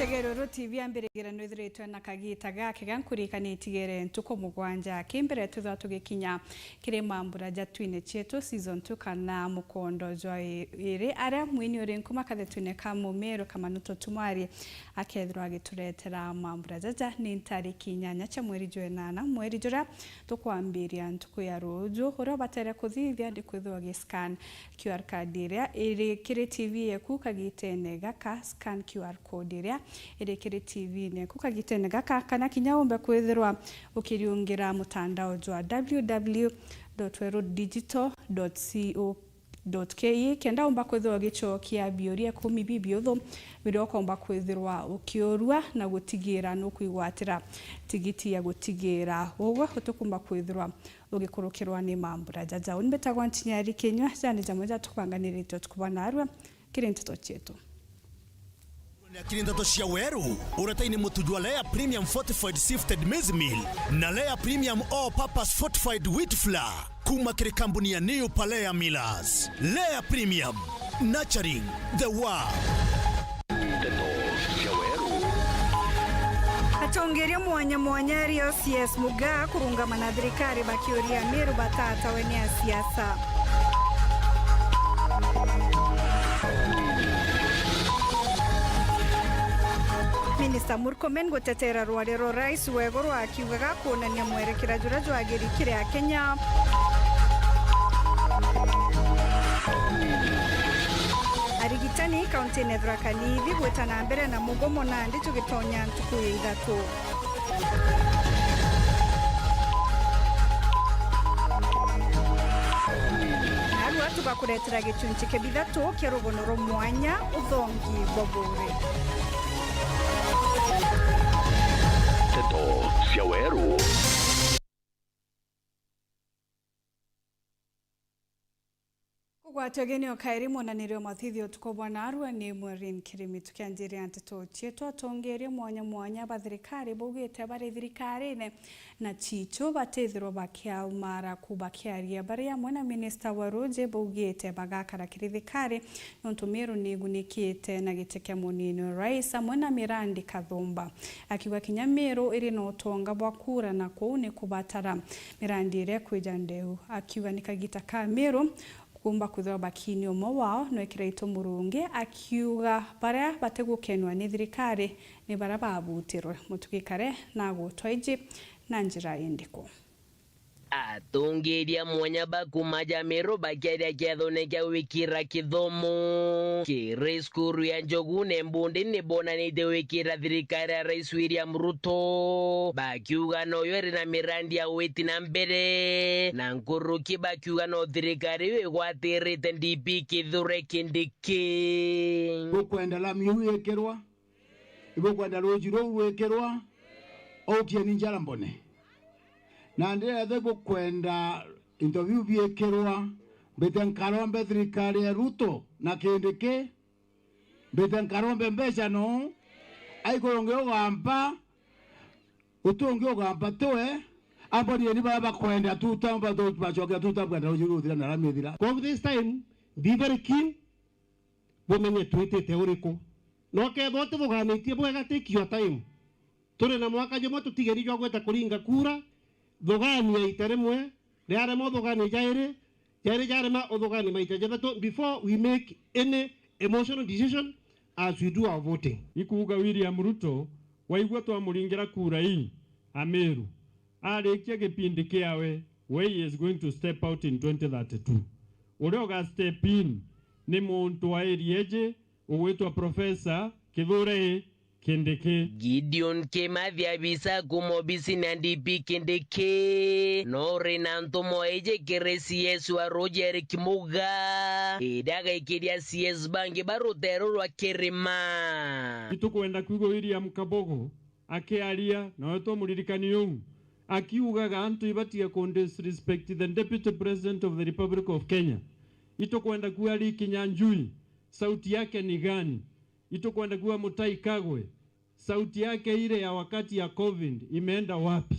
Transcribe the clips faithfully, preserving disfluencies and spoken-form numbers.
Ruru T V ambirigira nwithiritwe na kagita gake ga nkurikani itigere ntuku mugwanja. Kimbere twithwa tugikinya kiri mambura ja twine cietu season two kana mukondo jwa i-, iri, aria mwini uri nkuma kathetwine ka Mumiru Kamanu Totumwari akethirwa agituretera mambura jaja ni ntariki inyanya cia mweri jwa enana, mweri juria tukwambiria ntuku ya ruju. Uria ubatere kuthithia ni kwithirwa ugiscan Q R card iria iri kiri T V yeku kagitene gaka, scan Q R code iria iri kiri T V-ini yeku kagitene gaka, kana kinya umbe kwithirwa ukiriungira mutandao jwa w w w dot weru digital dot co dot k e, kenda umba kwithirwa ugicokia biuria ikumi bibiuthu biria ukomba kwithirwa ukiurua na gutigira nukwigwatira tigiti ya gutigira ugwe utikumba kwithirwa ugikurukirwa ni mambura jaja. Uni mbitagwa Ntinyari Kinyua, jani jamwe jatukubanganirite utuku bwa narua kiri nteto cietu. Kiri nteto cia weru, uretaini mutu jwa Lea Premium Fortified Sifted Maize Meal na Lea Premium All Purpose Fortified Wheat Flour kuma kiri kambuni ya New Palea Millers. Lea Premium, nurturing the world. Nteto cia weru. Atongeria mwanya mwanya ario C S Mugaa kurungama na thirikari bakiuria Amiru batatawe ni asiasa. Minista Murkomen gutetera rwaria rwa rais wa iguru akiugaga kuonania mwerekera juria jwagiri kiri Akenya. Arigitani kaunti-ini ya Tharaka Nithi gwita na mbere na mugomo nandi tugitonya ntuku ya ithatu. Narua tugakuretera gicunci kia bithatu kia rugono rwa mwanya, uthongi bwa bure. Nteto cia weru. Kugwatio ugeni o kairi mwonanirio mathithio utuku bwa narua ni Maureen Kirimi. Tukianjiria nteto cietu, atongeria mwanya mwanya ba thirikari baugite bari thirikarine na ciicho batithirwa bakiaumara ku bakiaria bari amwe na minista wa ruuji baugite bagakara kiri thirikari nontu Miru ni igunikite na giti kia munini wa rais amwe na mirandi kathumba. Akiuga kinya Miru iri na utonga bwa kura na kuu ni kubatara mirandi iria kwija ndeu. Akiuga ni kagita ka Miru kuumba kwithirwa bakiini umwe wao nwekira itu murungi, akiuga baria batigukenwa ni thirikari ni baria babutirwe. Mutugi Kare na agutwa iji na njira indiku. Atongeria mwanya ba kuma ja Miru bakiaria kiathone kia gwikira kithomo kiri cukuru ya Njogu na Embundi ni bonanitie gwikira thirikari ya Rais William Ruto, bakiuga noyo iri na mirandi ya gwiti na mbere, na nkuruki bakiuga no thirikari iu igwatirite D P Kithure Kindiki. Gukwenda lami iu ikirwa, igukwenda ruuji ruu rwikirwa, ukieni njara mbone. Na ndirethe gukwenda into biu biikirwa, mbite nkarombe thirikari ya Ruto na Kindiki, mbite nkarombe mbeca no, aikuru ungi ugamba, utu ungi ugamba tue, ambonieni baria bakwenda tuta, mba tu-, bacokia tuta, bwenda ruuji ruthira na lami ithira. Kwa this time, be very keen, bumenye twitite uriku. Na ukethwa utithuganitie bwega, take your time. Turi na mwaka jumwe, tutigeni jwa gwita kuringa kura. Thugania ita rimwe, riarema uthuganie jairi, jairi jarema uthuganie maita jathatu before we make any emotional decision as we do our voting. Ikuuga William Ruto, waigua twamuringira kura ii, Amiru, arikia gipindi kiawe, we he is going to step out in twenty thirty-two. Uria uga step in ni muntu wa area iji ugwitwa Professor Kithure Kindiki. Gideon Kimathi, abisa kuma obisini ya D P Kindiki, no uri na ntumwa iji kiri C S wa Roger Kimuga, iria agaikiria C S bangi ba ruteere rwa Kirima. Itukwenda kwigua William Kabogo akiaria, nawe twamuririkani uu, akiugaga antu ibatige ku disrespect the Deputy President of the Republic of Kenya. Itukwenda kuuga Lee Kinyanjui, sauti yake ni gani? Itukwenda kuuga Mutahi Kagwe, sauti yake ile ya wakati ya covid imeenda wapi?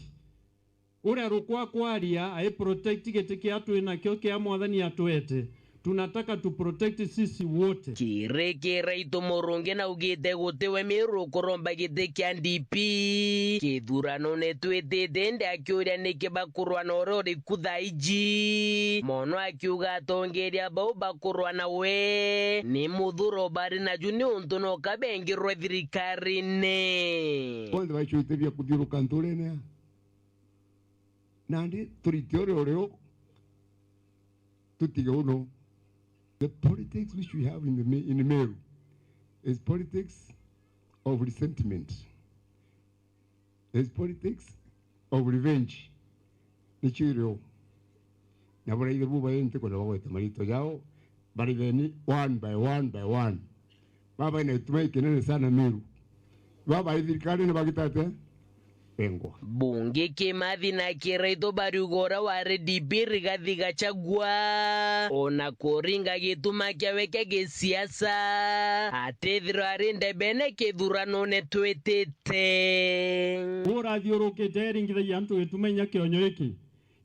Uria rukwa kwaria, ai protect giti kia twinakio kia Mwathani atwete. Tunataka tu protect sisi wote. Kirikira itu Murungi naugite gutiwe Miru kuromba giti kia D P. Kithuranone twitite ndi akiuria niki bakurwa na uria uriku thaa iji. Mono akiuga atongeria bau bakurwa na we ni muthuro bari naju niuntu no kabengirwe thirikarine. Bonthe baicwite bia kuthiuruka nturene. Nandi turite uria urio, tutige uno. The politics which we have in the Ma-, in Meru is politics of resentment. Is politics of revenge. Nicio irio. Na baraithe bu bainti kwenda bagweta marito jao, baritheni one by one by one. Baba ina gituma ikinene sana Meru. Baba i thirikari ni bagita atia? Bengwa. Bunge Kimathi na Kiraitu bariuga uria wari D P Rigathi Gachagua. Ona kuringa gituma kiawe kia gisiasa, atithirwa ari ndebene kithuranone twitite. Urathiurukite eringithagia antu gituma inya kionyo iki.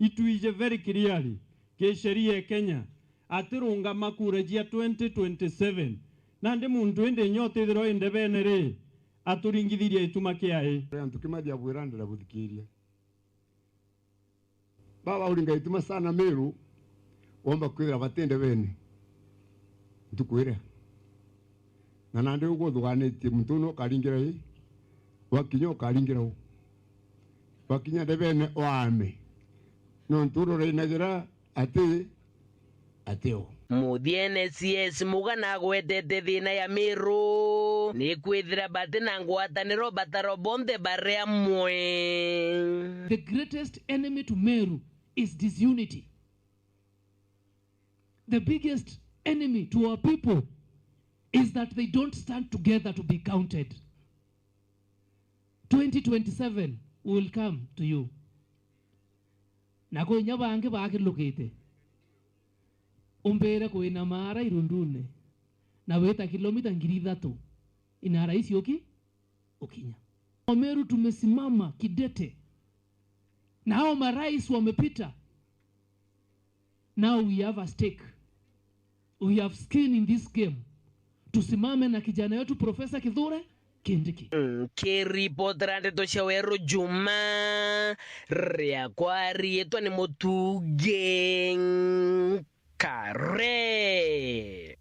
Itwije very clearly, kisheria e Kenya, atirungama kura cia twenty twenty-seven. Nandi muntu indi inya utithirwa i ndebene ri, aturingithirie gituma kiae. Antu Kimathi abwira ndira buthikiria. Baba uringa gituma sana Meru, womba kwithira bati ndebene. Ntuku iria. Na nandi uguo uthuganitie muntu unu ukaringira ii, wakinya ukaringira u. Wakinya ndebene waame. Nontu uria urainagira ati, ati u. Muthiene C S Muga nagwetete thina ya Meru, ni kwithira bati na ngwataniro bataro bonthe bari amwe. The greatest enemy to Meru is disunity. The biggest enemy to our people is that they don't stand together to be counted. Twenty twenty-seven will come to you. Na kwi inya bangi bakilukite. Umbire kwina maara irundune, na wita kilomita ngiri ithatu, inara icio ki-, ukinya. Wameru tumesimama kidete. Na hao marais wamepita. Now we have a stake. We have skin in this game. Tusimame na kijana wetu Professor Kithure Kindiki. Nkiripotera ndeto cia Weru Juma, riakwa riitwa ni Mutugi Nkare.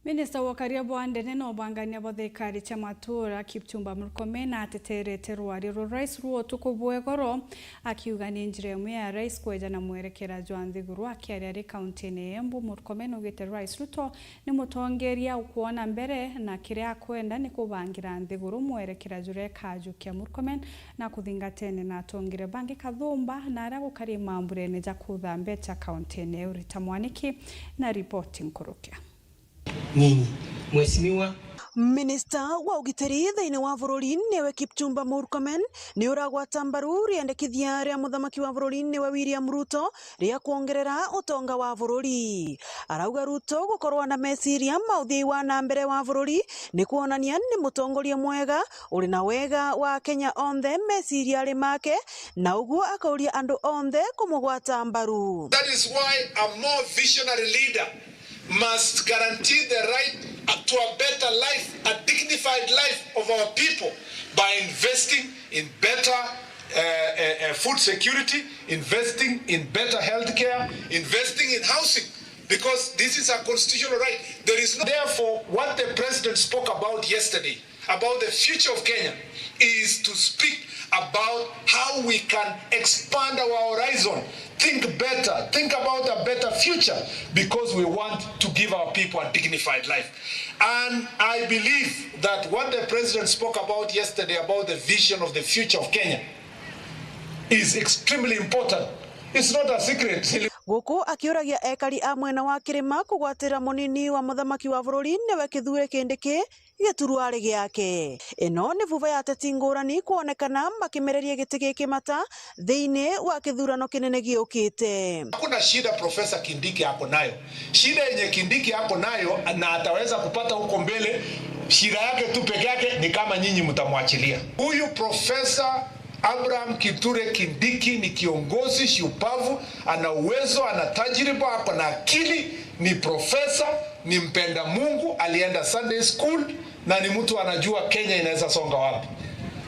Minista wa ukaria bwa ndene na ubangania bwa thirikari cia matura, Kipchumba Murkomen, ateterete rwari rwa rais rwa utuku bwa igoro, akiuga ni njira imwe ya rais kweja na mwerekera jwa nthiguru. Akiaria ari kaunti-ini ya Embu, Murkomen augite Rais Ruto ni mutongeria ukwona mbere na kiria akwenda ni kubangira nthiguru mwerekera juria ikajukia Murkomen na kuthingatene na atongere bangi kathumba na aria gukari mamburene ja kutha mbecha kaunti-ini iu. Rita Mwaniki na ripoti nkurukia. Nyinyi, Mheshimiwa. Minista wa ugitiri thiini wa bururi niwe Kipchumba Murkomen ni uragwata mbaru riendekithia ria muthamaki wa bururi niwe William Ruto ria kwongerera utonga wa bururi. Arauga Ruto gukorwa na meciria ma uthii wa na mbere wa bururi ni kwonania ni mutongoria mwega uri na wega wa Akenya onthe meciria ari make, na uguo akauria andu onthe kumugwata mbaru. That is why a more visionary leader must guarantee the right to a better life, a dignified life of our people by investing in better, uh, uh, uh, food security, investing in better healthcare, investing in housing, because this is a constitutional right. There is no, therefore, what the president spoke about yesterday about the future of Kenya is to speak about how we can expand our horizon, think better, think about a better future, because we want to give our people a dignified life. And I believe that what the president spoke about yesterday about the vision of the future of Kenya is extremely important. It's not a secret. Guku akiuragia ekari a mwena wa kirima kugwatira munini wa muthamaki wa bururi niwe Kithure Kindiki giturwari giake. Ino ni vuva ya ateti ngurani kwonekana bakimereria giti giki mata thiini wa kithurano kinene giukite. Hakuna shida Professor Kindiki ako nayo. Shida yenye Kindiki ako nayo na ataweza kupata huko mbele, shida yake tu peke yake ni kama nyinyi mtamwachilia. Huyu Professor Abraham Kithure Kindiki ni kiongozi shupavu, ana uwezo, ana tajriba, ako na akili, Ni profesa, ni mpenda Mungu, alienda Sunday school na ni mtu anajua Kenya inaweza songa wapi.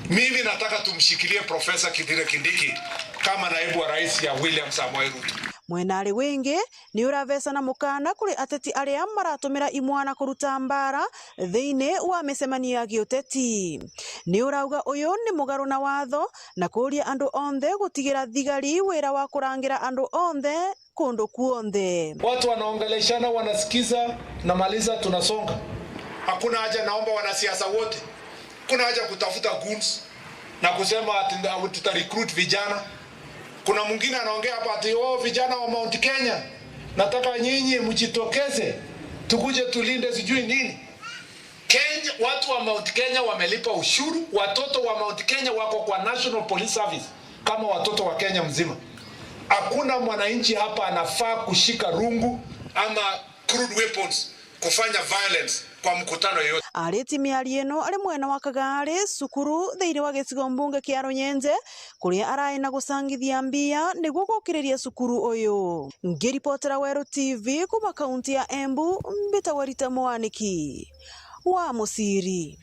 Mimi nataka tumshikilie Profesa Kithure Kindiki kama naibu wa rais ya William Samoei Ruto. Mwena ari wingi, ni uravecana mukana kuri ateti aria maratumira imwana kuruta mbara thiini wa micemanio ya giuteti. Ni urauga uyu ni mugaru na watho na kuria andu onthe gutigira thigari wira wa kurangira andu onthe kundu kuonthe. Watu wanaongeleshana, wanasikiza, namaliza, tunasonga. Hakuna haja, naomba wanasiasa wote, kuna haja kutafuta goons na kusema ati nda-, tuta recruit vijana. Kuna mwingine anaongea hapa ati, "Oh, vijana wa Mount Kenya, nataka nyinyi mjitokeze, tukuje tulinde sijui nini." Kenya, watu wa Mount Kenya wamelipa ushuru, watoto wa Mount Kenya wako kwa National Police Service kama watoto wa Kenya mzima. Hakuna mwananchi hapa anafaa kushika rungu ama crude weapons kufanya violence kwa mkutano yoyote. Ariti miario ino ari mwena wa Kagari cukuru thiini wa gicigo mbunge kia Runyenje, kuria arai na gucangithia mbia niguo gukiriria cukuru uyu. Ngiripotera Weru T V kuma kaunti ya Embu, mbitagwa Rita Mwaniki wa Muciri.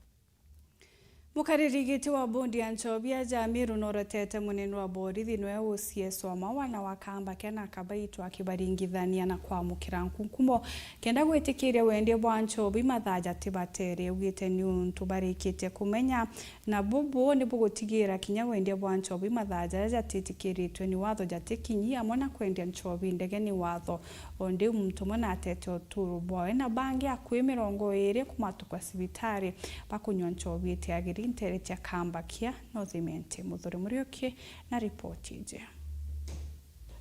Mukariri giti wa bondi ya nchobi ya Jamiru norotete munene wa borithi nwe O C S wa Maua na wa Kambakia na akabaitwa akibaringithania na kwamukira nkunkumo kenda gwitikiria wendia bwa nchobi mathaa jatibatere. Augite ni untu barikitie kumenya na bubu ni bugutigira kinya wendia bwa nchobi mathaa jaria jatitikiritwe ni watho jatikinyi, amwe na kwendia nchobi ndege ni watho. O ndiu muntu umwe natete uturo bwawe na bangi akui mirongo iiri kumatukwa cibitari bakunywa nchobi itiagiri ntere cia Kambakia North Imenti. Muthuri Muriuki na ripoti iji.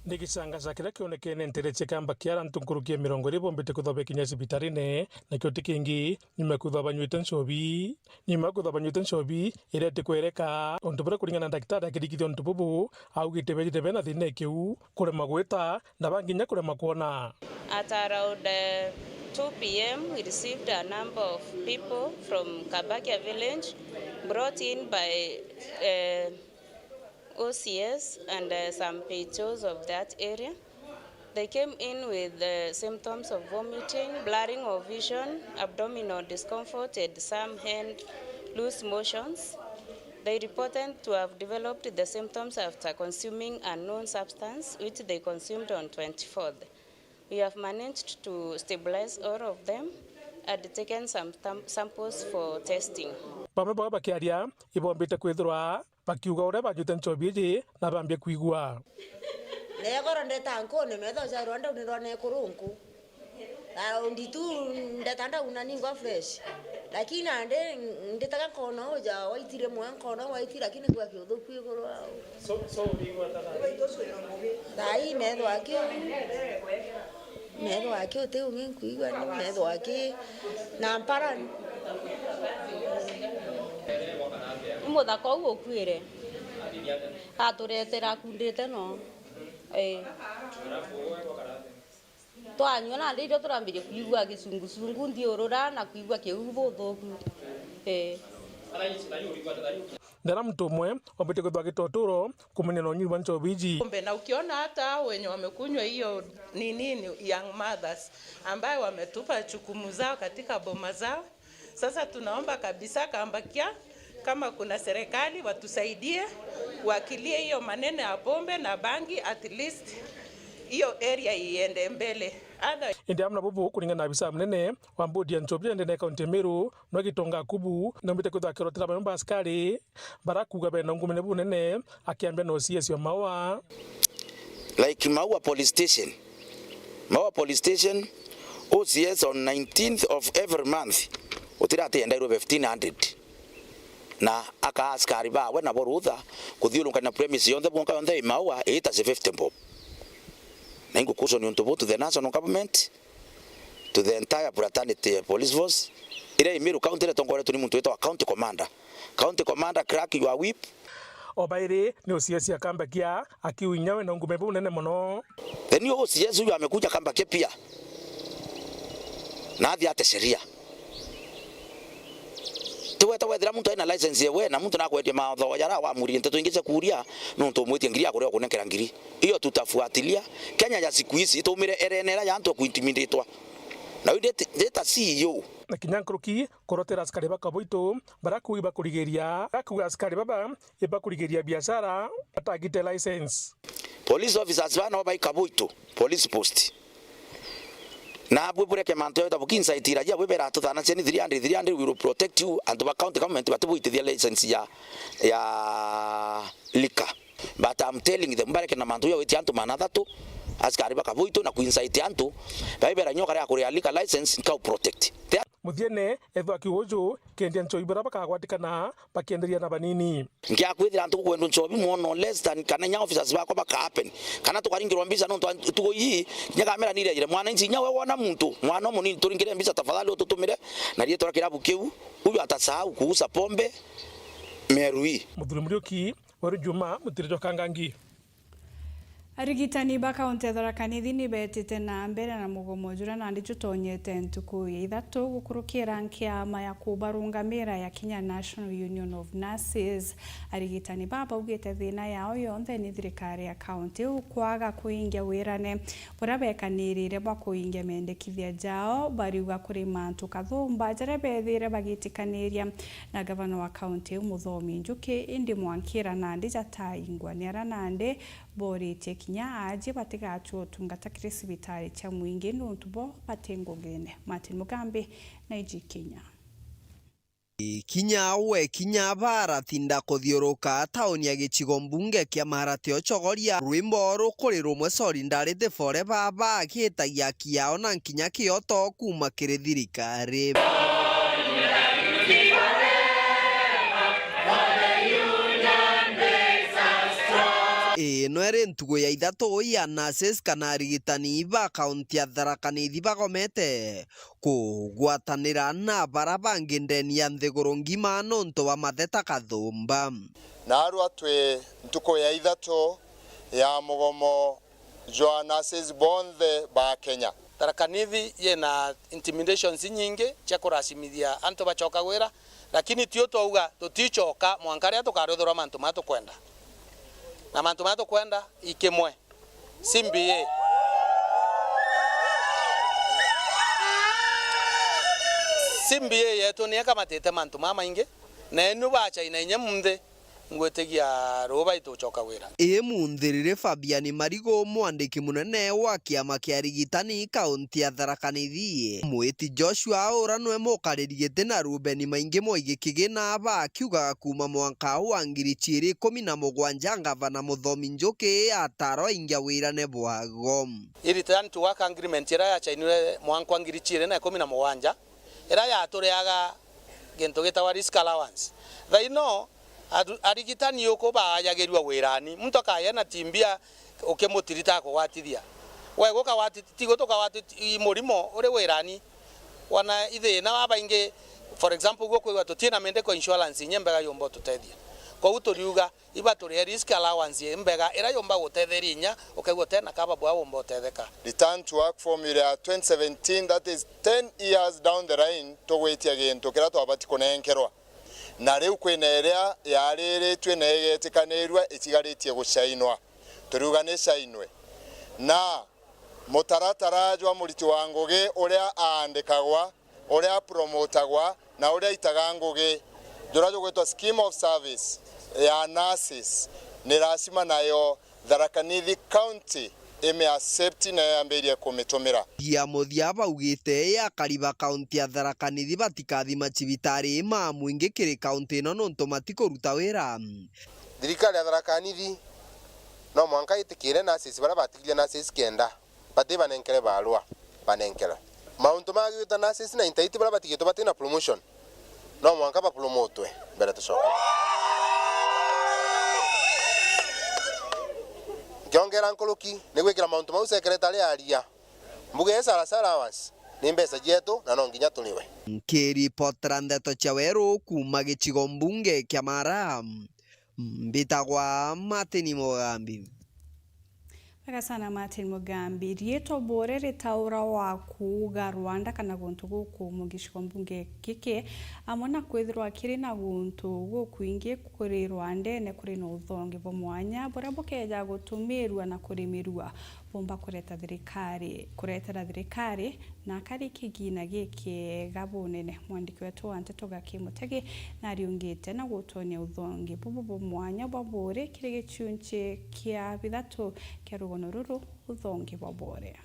Ni gicanga ca kiria kionekene ntere cia Kambakia, antu nkuruki ya mirongo iiri bombite kwithwa bekinya cibitarine, nakio ti kingi nyuma ya kwithwa banywite nchobi. Nyuma ya kwithwa banywite nchobi iria itikwereka, untu buria kuringana na ndagitari akirikithia untu bubu, augite bejite bena thina ikiu, kurema gwita, na bangi kinya kurema kwona. At around, uh, two p m, we received a number of people from Kabakia village brought in by, uh, O C S and, uh, some P H Os of that area. They came in with the symptoms of vomiting, blurring of vision, abdominal discomfort, and some hand loose motions. They reported to have developed the symptoms after consuming unknown substance, which they consumed on twenty-fourth. We have managed to stabilize all of them and taken some tam-, samples for testing. Bamwe bao bakiaria, ibombite kwithirwa bakiuga uria banyuite nchobi iji na bambia kwigua. Negoro ndeta nkuni, metho ja rwanda unirwa nekurunku. Raundi tu ndeta ndauna ningwa fresh. Lakini nandi nditaga nkona uja waitire mwe nkona waiti, lakini gwa kiuthuku iguru au. So, so urigwa ta thaa ii? Thaa ii metho aki, metho aki uti ungi nkuigua ni metho aki na mpara. Muthaka uu ukuire. Aturetera akundite no. Ii. Twanyua nandi irio turambirie kwigua gisungusungu nthiurura na kwigua kiu buthuku. Ii. Ndera muntu umwe ombite kwithwa agita uturo kumenya na unyui bwa nchobi iji. Kumbe, na ukiona hata hao wenye wamekunywa hiyo ni nini, young mothers ambaye wametupa jukumu zao katika boma zao, sasa tunaomba kabisa Kambakia, kama kuna serikali watusaidie, wakilie hiyo maneno ya pombe na bangi, at least hiyo area iende mbele. Other- Indi amwe na bubu, kuringana na abisa munene wa mbodi ya nchobi ya ndene ya kaunti ya Meru, nwe Gitonga Akubu, naumbite kwithwa akirotera bamwe ba askari barakuga bena ungumene bunene, akiambia na O C S wa Maua. Like Maua Police Station. Maua Police Station, O C S on nineteenth of every month, utira ati endairwe fifteen hundred. Na aka askari bawe nabo rutha kuthiurunka na premise yonthe bwonka yonthe i Maua, ita fifty bob. Na ingukushoni untu bu to the national government, to the entire fraternity police force, iria i Meru County iria itongoretwe ni muntu witagwa County Commander. County Commander, crack your whip. O bairi ni O C S ya Kambakia, akiu inya we na ungume bunene mono. The new O C S huyu amekuja Kambakia pia. Na athi ate sheria. Ti weta wethira muntu aina license yewe, na muntu nakwendia mathoo jara wamuririe nteto ingi cia kuria, nontu umwitie ngiri akuria ukunenkera ngiri. Iyo tutafuatilia. Kenya ya siku hizi, itaumire erene era ya antu ya kuintimidatwa. Na uyu ndita C E O. Na kinya nkuruki, kurotera askari ba Kaboito, bara kuuga ibakurigiria, bara kuuga askari baba, ibakurigiria biashara, batagite license. Police officers bana bai Kaboito, police post. Na bwe bureke mantu ya tabuki inside iragia bwe bera tuthana ciani three hundred, three hundred, we will protect you, antu ba county government batibuitithia license ya, ya liquor. But I'm telling them, bareke na mantu ya witi antu mana athatu, askari ba Kaboito na kuincite antu, bai bera nyoka ya kuria liquor license, nkau protect. Te- Muthiene, ethwa kiuju, kendia nchobi bara bakagwatikana, bakienderia na banini. Nkia kwithira antu kwendwa nchobi mwono less than kana nya officers bakwa baka happen. Kana tukaringirwa mbica nontu an-, tugo ii, nya kamera ni irejire. Mwananchi nya we wona muntu, mwana munini turingire mbica tafadhali ututumire na rietwa ria kirabu kiu. Uyu atasahau kuuza pombe Meru ii. Muthuri Muriuki, Weru Juma, Mutiri jwa Kangangi. Arigitani ba kaunti ya Tharaka Nithi ni betite na mbere na mugomo juria nandi jutonyete ntuku ya ithatu gukurukira nkiama ya kubarungamira ya Kenya National Union of Nurses. Arigitani baba baugite thina yao yonthe ni thirikari ya kaunti iu kwaga kuingia wirane buria bekanirire bwa kuingia mendekithia jao. Bariuga kuri mantu kathumba jaria bethire bagitikaniria na gavana wa kaunti iu Muthomi Njuki, indi mwankira nandi jataingwa ni aria nandi boritie kinya aaji batigachua utungata kiri cibitari cia mwingi nontu bo bati ngugine. Martin Mugambi, Nairobi, Kenya. Kinya we, kinya baratinda kuthiuruka tauni ya gicigo mbunge kia Maharatio Chogoria, rwimbo rukuri rumwe Solidarity Forever bagitagia kiao na nkinya kioto kuma kiri thirikari. Ino iri ntugu ya ithatu ya nurses kana arigitani ba kaunti ya Tharaka Nithi bagomete kugwatanira na bara bangi ndeni ya nthiguru ngima nontu bwa matheta kathumba. Naarua twi ntuku ya ithatu ya mugomo jwa nurses bonthe ba Kenya. Tharaka Nithi yina intimidations inyingi cia kuracimithia antu bacoka wira, lakini tio twauga tuticoka mwanka riria tukaruthirwa mantu maria tukwenda. Na mantu maria tukwenda ikimwe, C B A. C B A yetu ni ikamatite mantu mamaingi, na enu ba China inya munthi ngwitigia ruuba itucoka wira. Ii munthi riri Fabian Marigu, mwandiki munene wa kiama kia arigitani kaunti ya Tharaka Nithi, mwiti Joshua Aura nwe mukariri giti na Rubeni Maingi Mwaigi Kigina bakiugaga kuuma mwanka wa ngiri ciiri ikumi na mugwanja ngavana Muthomi Njuki atarwa ingia wirane bwago. I return to work agreement iria yachainirwe mwanka wa ngiri ciiri na ikumi na mugwanja, iria yatureaga gintu gitagwa risk allowance. Thaino, atu-, arigitani uku baayagirua wirani, muntu akaya na timbia ukimutirita akugwatithia. We gukagwati-, tigu tukagwati-, i murimo uri wirani. Wana ithina babaingi, for example, gukwigua tutina medical insurance inya mbega yumba ututethia. Kogu turiuga, iba turie risk allowance imbega, ira yumba gutetheria inya, ukaigua utena kaba bwa wumba utetheka. Return to work formula ya twenty seventeen, that is ten years down the line, tugwitia gintu kiria twabati kunenkerwa. Na riu kwina iria yariritue na igetikanirua itigaritie gucainwa. Turiuga ni cainwe. Na mutaratara jwa muriti wa ngugi uria aandikagwa, uria apromotagwa, na uria aitaga ngugi, juria jugwitwa scheme of service ya nurses, ni lazima nayo Tharaka Nithi County imi accept nayo yambirie kumitumira. Ya muthia baugite akari ba kaunti ya Tharaka Nithi batikathi macibitari ma mwingi kiri kaunti ino nontu matikuruta wira. Thirikari ya Tharaka Nithi no mwanka itikire nurses baria batigirie nurses kenda bati banenkere barua, banenkerwe. Mauntu ma gwita nurses na intaiti baria batigitwe batina promotion, no mwanka bapromotwe mbere tucoke. Nkiongera nkuruki ni gwikira mauntu mau secretary aria. Mbuga ya sala sala allowance ni mbeca cietu na no nginya turiwe. Nkiripotera ndeto cia weru kuuma gicigo mbunge kia Mara, mbitagwa Martin Mugambi. Wega sana Martin Mugambi. Riitwa Buuri ritaura wa kuuga Rwanda kana guntu gukumu gicigo mbunge giki, amwe na kwithirwa kiri na guntu gukwingi kuri Rwandene kuri na uthongi bwa mwanya buria bukeeja gutumirua na kurimirua, bumba kureta thirikari, kuretera thirikari na akari kigina gikiega bunene. Mwandiki wetu wa nteto Gaki Mutegi nariungite na gutonia uthongi bubu bwa mwanya bwa Buuri kiri gichunchi kia bithatu kia rugono ruru, uthongi bwa Buuri.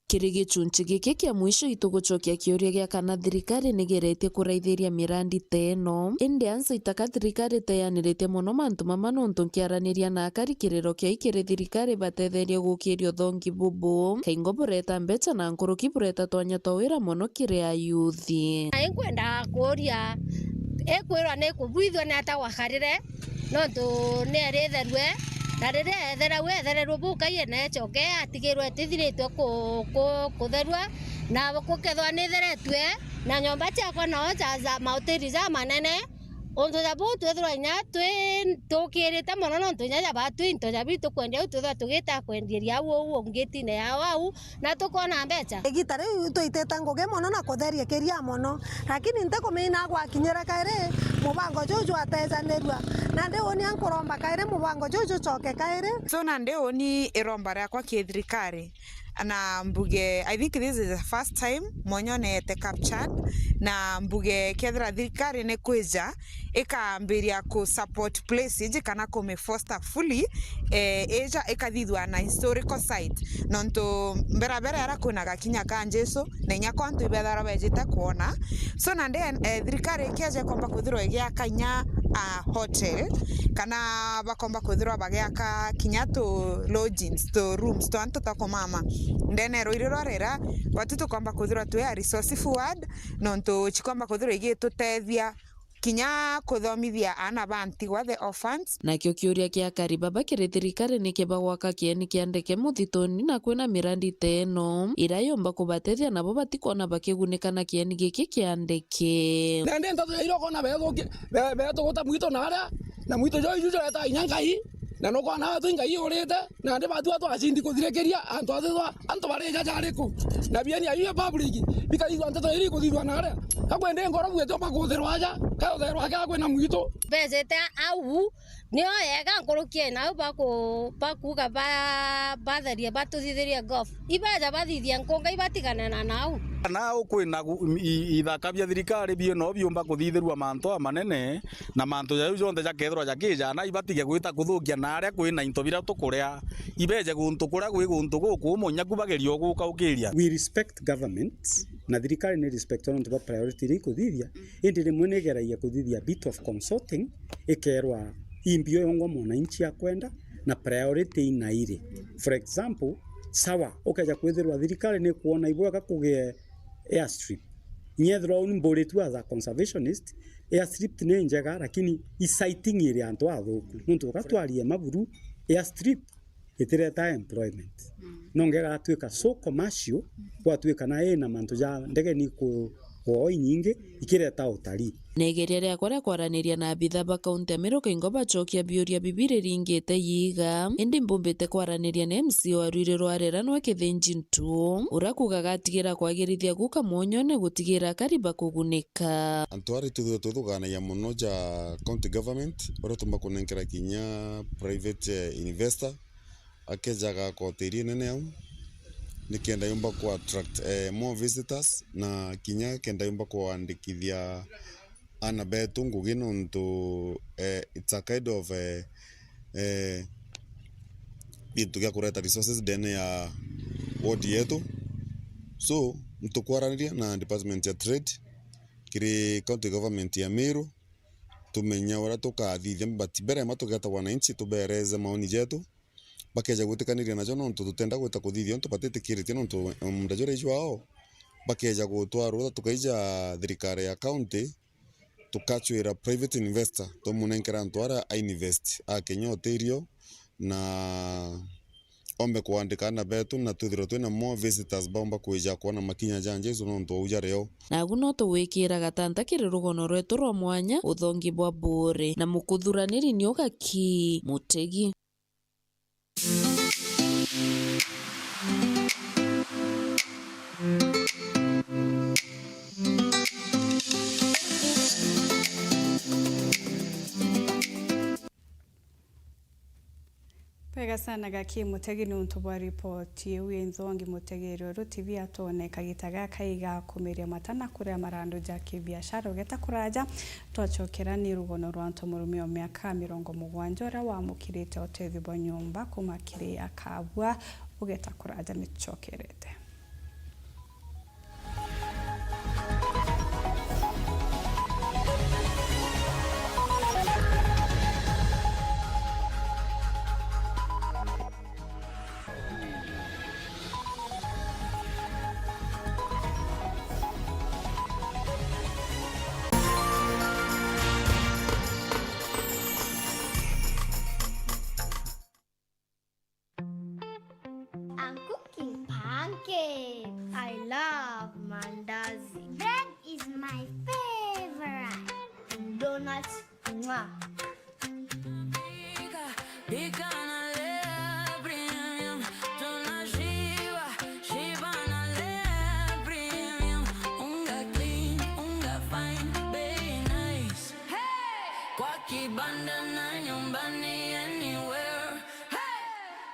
Kiri gichunchi giki kia mwisho, itugucokia kiuria gia kana thirikari nigeretie kuraithiria mirandi ta ino. Indi ansa itaka thirikari teyaniritie mono mantu mama, nontu nkiaraniria na akari, kiriro kiai kiri thirikari batetherie gukiria uthongi bubu. Kaingo bureta mbecha na nkuruki bureta twanya twa wira mono kiri ayuthi. Na inkwenda kuuria, ikwirwa ni kubwithua ni ata gwakarire? Nontu ni eritherue, na riria ethererue, ethererue bukai na ecoke atigirwe itithiritwe ku-, ku-, kutherua, na gukethwa ni itheretue, na nyomba ciakwa nao ja, ja mautiri jamanene. Untu ja buu twithirwa inya twi-, tukirite mono, nontu inya ja batwi into ja bitu kwendia au twithirwa tugita kwenderia au, au ungitine yao au, na tukona mbecha. Igita riu twitite ngugi mono na kutheria kiria mono, lakini ntikumenya gwakinyira kairi mubango juu jwatejanirua. Nandi uuni ankuromba kairi mubango juu jucoke kairi. So nandi uuni iromba riakwa ki thirikari, na mbuge, I think this is the first time mwonyone ete captured, na mbuge kethira thirikari ni kwija ikambiria ku support place iji kana kumifoster fully, eh, ija ikathithua na historical site. Nontu mbera mbera era kwina gakinya ka Jesu, na inya kwa antu ibethagirwa bejite kwona. So nandi, eh, thirikari ikeja ikomba kwithirwa igiaka inya, ah, hotel, kana bakomba kwithirwa bagiaka kinya tu lodgings, tu rooms, tu antu twa kumama ndene ya ruiri rwa rera, batu tukomba kwithirwa twi a resource forward, nontu cikomba kwithirwa igitutethia kinya kuthomithia aana ba ntigwa, the orphans. Nakio kiuria kia akari baba kiri thirikari ni kiba gwaka kieni kia ndeke muthituni na kwina mirandi ta ino iria yumba kubatethia nabo batikwona bakigunika na kieni giki kia ndeke. Nandi nteto ya ira ukona bethuki-, be-, betuguta mwitu naria, na mwitu jo iju jureta inya Ngai, na nukwona wetu Ngai urite, nandi batua twacindi kuthirikiria antu athithwa, antu barija jariku? Na bieni ayu ya public, bikaigua nteto iri ikuthithua naria. Kakwendi ngoro bwete bakuthirwa aja, kautherwa ake akwina mwitu. Bejete au, nio yega nkuruki nau baku-, bakuga ba-, batherie batuthithirie golf. Ibeja bathithie nkunga ibatigane na nau. Na ukwina gu-, i-, ithaka bia thirikari bieno biumba kuthithirua mantu amanene, na mantu jau jonthe jakethirwa jakija, na ibatige gwita kuthukia na aria kwina into biria tukuria, ibeje guntu kuria gwi guntu gukumu, nyaku bagerie o guka ukiria. We respect government, na thirikari ni respect nontu bwa priority iria ikuthithia, indi rimwe ni igeragia kuthithia bit of consulting, ikerwa imbio yongwa mwananchi akwenda, na priority ina iri. For example, sawa, ukeja kwithirwa thirikari ni kwona ibwega kugie airstrip. Nyethirwa uni mburitu as a conservationist, airstrip ni njega, lakini i siting iri antu athuku. Nontu ukatwarie maburu, airstrip itireta employment. Mm. Nonge igatuika so commercial, gwatuika na ina mantu ja ndege ni ku-, kuo inyingi, ikireta utalii. Na igeria riakwa ria kwaraniria na abitha ba kaunti ya Meru kaingo bacokia biuria bibi riringite yiga, indi mbumbite kwaraniria na M C A wa ruiri rwa rera nwe Kithinji Ntu, uria kuuga agatigira kwagirithia guka mwonyone gutigira akari bakugunika. Antu aria twithirwa twithuganagia mono ja county government, uria tumba kunenkera kinya private, eh, investor, akeja agaka hoteli inene au, nikenda yumba ku attract, eh, more visitors, na kinya kenda yumba kwandikithia aana betu ngugi, nontu, eh, it's a kind of, eh, eh, gintu gia kureta resources ndene ya ward yetu. So, ntukwaraniria na department ya trade kiri county government ya Meru, tumenya uria tukathithia, but mbere ma tugeta wananchi, tubereze maoni jetu, bakeja gwitikaniria najo, nontu tutenda gwita kuthithia untu batitikiritie, nontu munda juria ijwao, bakeja gutwa rutha, tukaija thirikari ya county, tukacwira private investor, tumunenkera antu aria a invest, a Kenya Ontario, na ombe kuandika aana betu na twithirwe twina mo visitors baumba kwija kwona makinya ja Jesu nontu ou jario. Nagu no tugwikira gatanta kiri rugono rwetu rwa mwanya, uthongi bwa Buuri, na mukuthuraniri ni Ugaki Mutegi. Bwega sana Gaki Mutegi niuntu bwa ripoti iu. Inthongi Mutegi, Rweru T V atwone kagita gaka igakumiria mata na kuria marandu ja kibiashara ugeta kuraja. Twacokera ni rugono rwa antu murume wa miaka mirongo mugwanja uria wamukirite utethio bwa nyomba kuma kiri akabua ugeta kuraja nitucokerete. I'm cooking pancakes. I love mandazi. Bread is my favorite. Donuts. Mwah. Pika na Lea Premium, tunashiba, shiba na Lea Premium. Unga clean, unga fine, bei nice. Hey! Kwa kibanda na nyumbani, anywhere. Hey!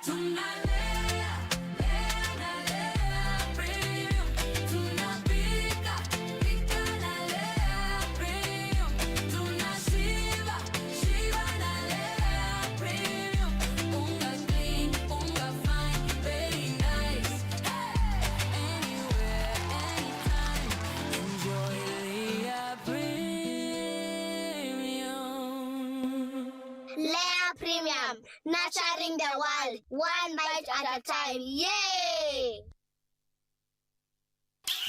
Tunalea, lea na Lea Premium. Tunapika, pika na Lea Premium. Tunashiba, shiba na Lea Premium. Unga clean, unga fine, very nice. Hey! Anywhere, anytime. Enjoy Lea Premium. Lea Premium, nurturing the world, one bite at a time. Yay!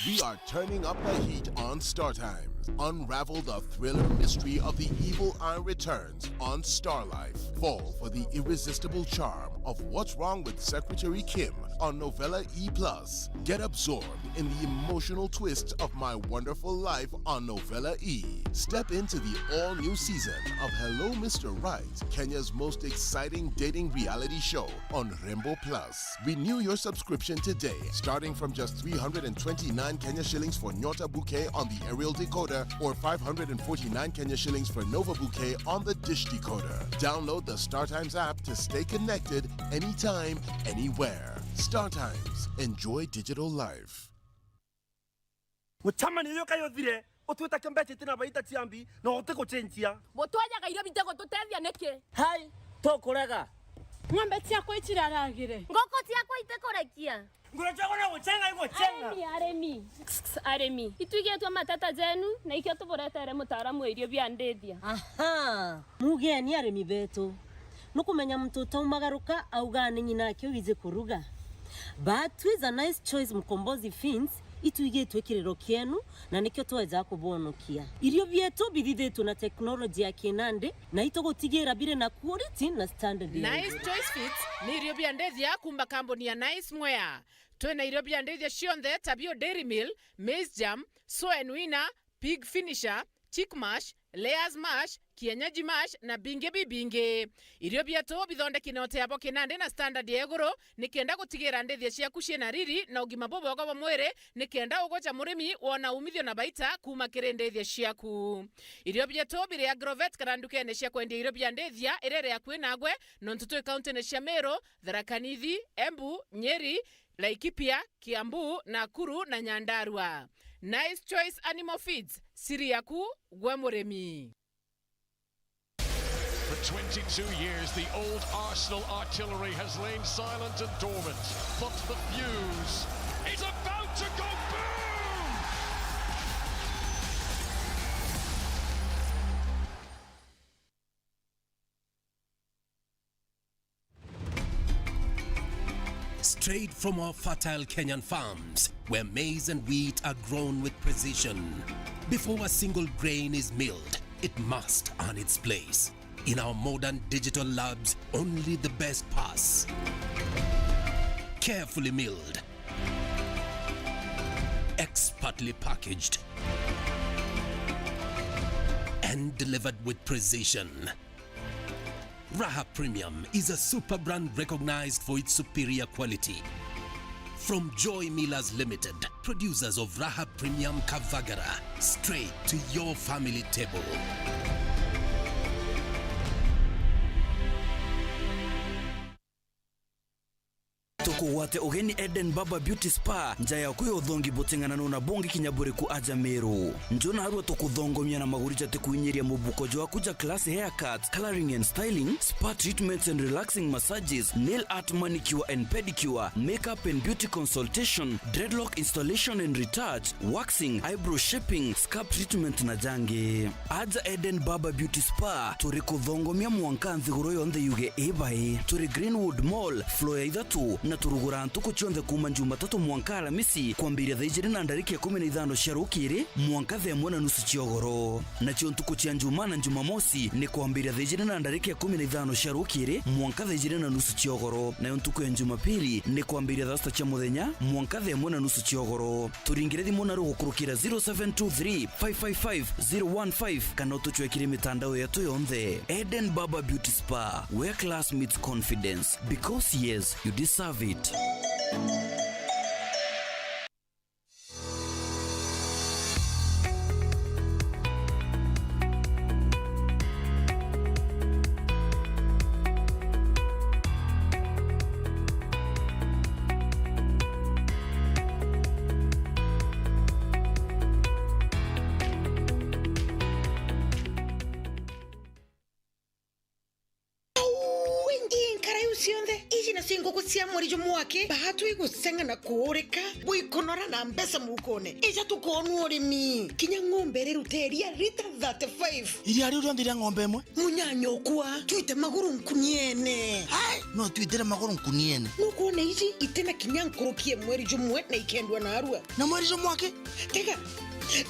We are turning up the heat on Star Times. Unravel the thriller mystery of the evil eye returns on Star Life. Fall for the irresistible charm of What's Wrong with Secretary Kim on Novella E plus. Get absorbed in the emotional twists of My Wonderful Life on Novella E. Step into the all-new season of Hello Mister Right, Kenya's most exciting dating reality show on Rembo Plus. Renew your subscription today, starting from just three hundred and twenty-nine Kenya shillings for Nyota Bouquet on the aerial decoder or five hundred and forty-nine Kenya shillings for Nova Bouquet on the dish decoder. Download the StarTimes app to stay connected anytime, anywhere. StarTimes. Enjoy digital life. Mucemanio uyu kai uthire, utwita kio mbeca itina baita cia mbi, na uti gucenjia. Butwajaga irio bitigututethia niki? Hai, tukurega. Ng'ombe ciakwa iciraragire. Ngũkũ ciakwa itikurekia. Ngũrwe ciakwa no gucenga igucenga. Arimi, arimi. Arimi. Itwigitwe mateta jenu, na ikio tuburetere mutaaramu wa irio bia ndithia. Aha. Mugeni arimi betu. Nukumenya muntu utaumagaruka augaa ni ng'ina ake wiji kuruga. But with a Nice Choice Mkombozi Feeds, itwigitwe kiriro kienu, na nikio tweja kubwonokia. Irio bietu bithithitwe na teknoloji ya kinandi, na itugutigira biri na quality na standard ya Nice iguru. Choice Feeds ni irio bia ndithia kuma kambuni ya Nice Mwea. Twina irio bia ndithia cionthe ta bio Dairy Meal, Maize Germ, Soen Winner, Pig Finisher, Chick Mash, Layers Mash, Kienyeji Mash na bingi bibingi. Irio bietu bithondeki na uteabo kinandi na standard ya iguru, nikenda gutigira ndithia ciaku ciina riri na ugima bubwega bwa mwiri, nikenda ugwe ta murimi wona umithio na baita kuma kiri ndithia ciaku. Irio bietu biri Agrovet kana ndukene cia kwendia irio bia ndithia iria iri akui nagwe, nontu twi kauntine cia Meru, Tharaka Nithi, Embu, Nyeri, Laikipia, Kiambu, Nakuru na Nyandarua. Nice Choice Animal Feeds, siri yaku gwe murimi. For twenty-two years, the old Arsenal artillery has lain silent and dormant, but the fuse is about to go boom! Straight from our fertile Kenyan farms, where maize and wheat are grown with precision. Before a single grain is milled, it must earn its place. In our modern digital labs, only the best pass. Carefully milled, expertly packaged, and delivered with precision. Raha Premium is a super brand recognized for its superior quality. From Joy Millers Limited, producers of Raha Premium Kavagara, straight to your family table. Tukugwate ugeni Eden Barber Beauty Spa, nja yaku ya uthongi buting'ananu na bungi kinya buriku aja Meru. Nju narua tukuthongomia na maguri jatikuinyiria mubuko jwaku ja class haircut, coloring and styling, spa treatments and relaxing massages, nail art, manicure and pedicure, makeup and beauty consultation, dreadlock installation and retouch, waxing, eyebrow shaping, scalp treatment na jangi. Aja Eden Barber Beauty Spa, turi kuthongomia mwanka nthiguru yonthe yuge i bai. Turi Greenwood Mall, floor ya ithatu, na turuguraa ntuku cionthe kuuma Jumatatu mwanka Alamisi, kwambiria thaa ijiri na ndarika ikumi na ithano cia rukiri mwanka thaa imwe na nusu cia ugoro. Nacio ntuku cia Njumaa na Jumamosi ni kwambiria thaa ijiri na ndarika ikumi na ithano cia rukiri mwanka thaa ijiri na nusu cia ugoro, nayo ntuku ya Jumapili ni kwambiria thaa sita cia muthenya mwanka thaa imwe na nusu cia ugoro. Turingire thimu na rugukurukira zero seven two three, five five five, zero one five kana utucwekire mitandao yetu yonthe. Eden Barber Beauty Spa, where class meets confidence. Because yes, you deserve it. Au ingi nkara iu cionthe, iji nacio nguku cia mweri jumwaki, baatwi guceng'a na kuurika, bwikunora na mbeca mukone. Ija tukoonua urimi. Kinya ng'ombe irirute iria lita thirty-five. Iria riu rionthe iria ng'ombe imwe? Munyanya ukwa, twite maguru nkuniene. Ai, no twitire maguru nkuniene. Nukwona iji itina kinya nkuruki ya mweri jumwe na ikendua narua. Na mweri jumwaki? Tega,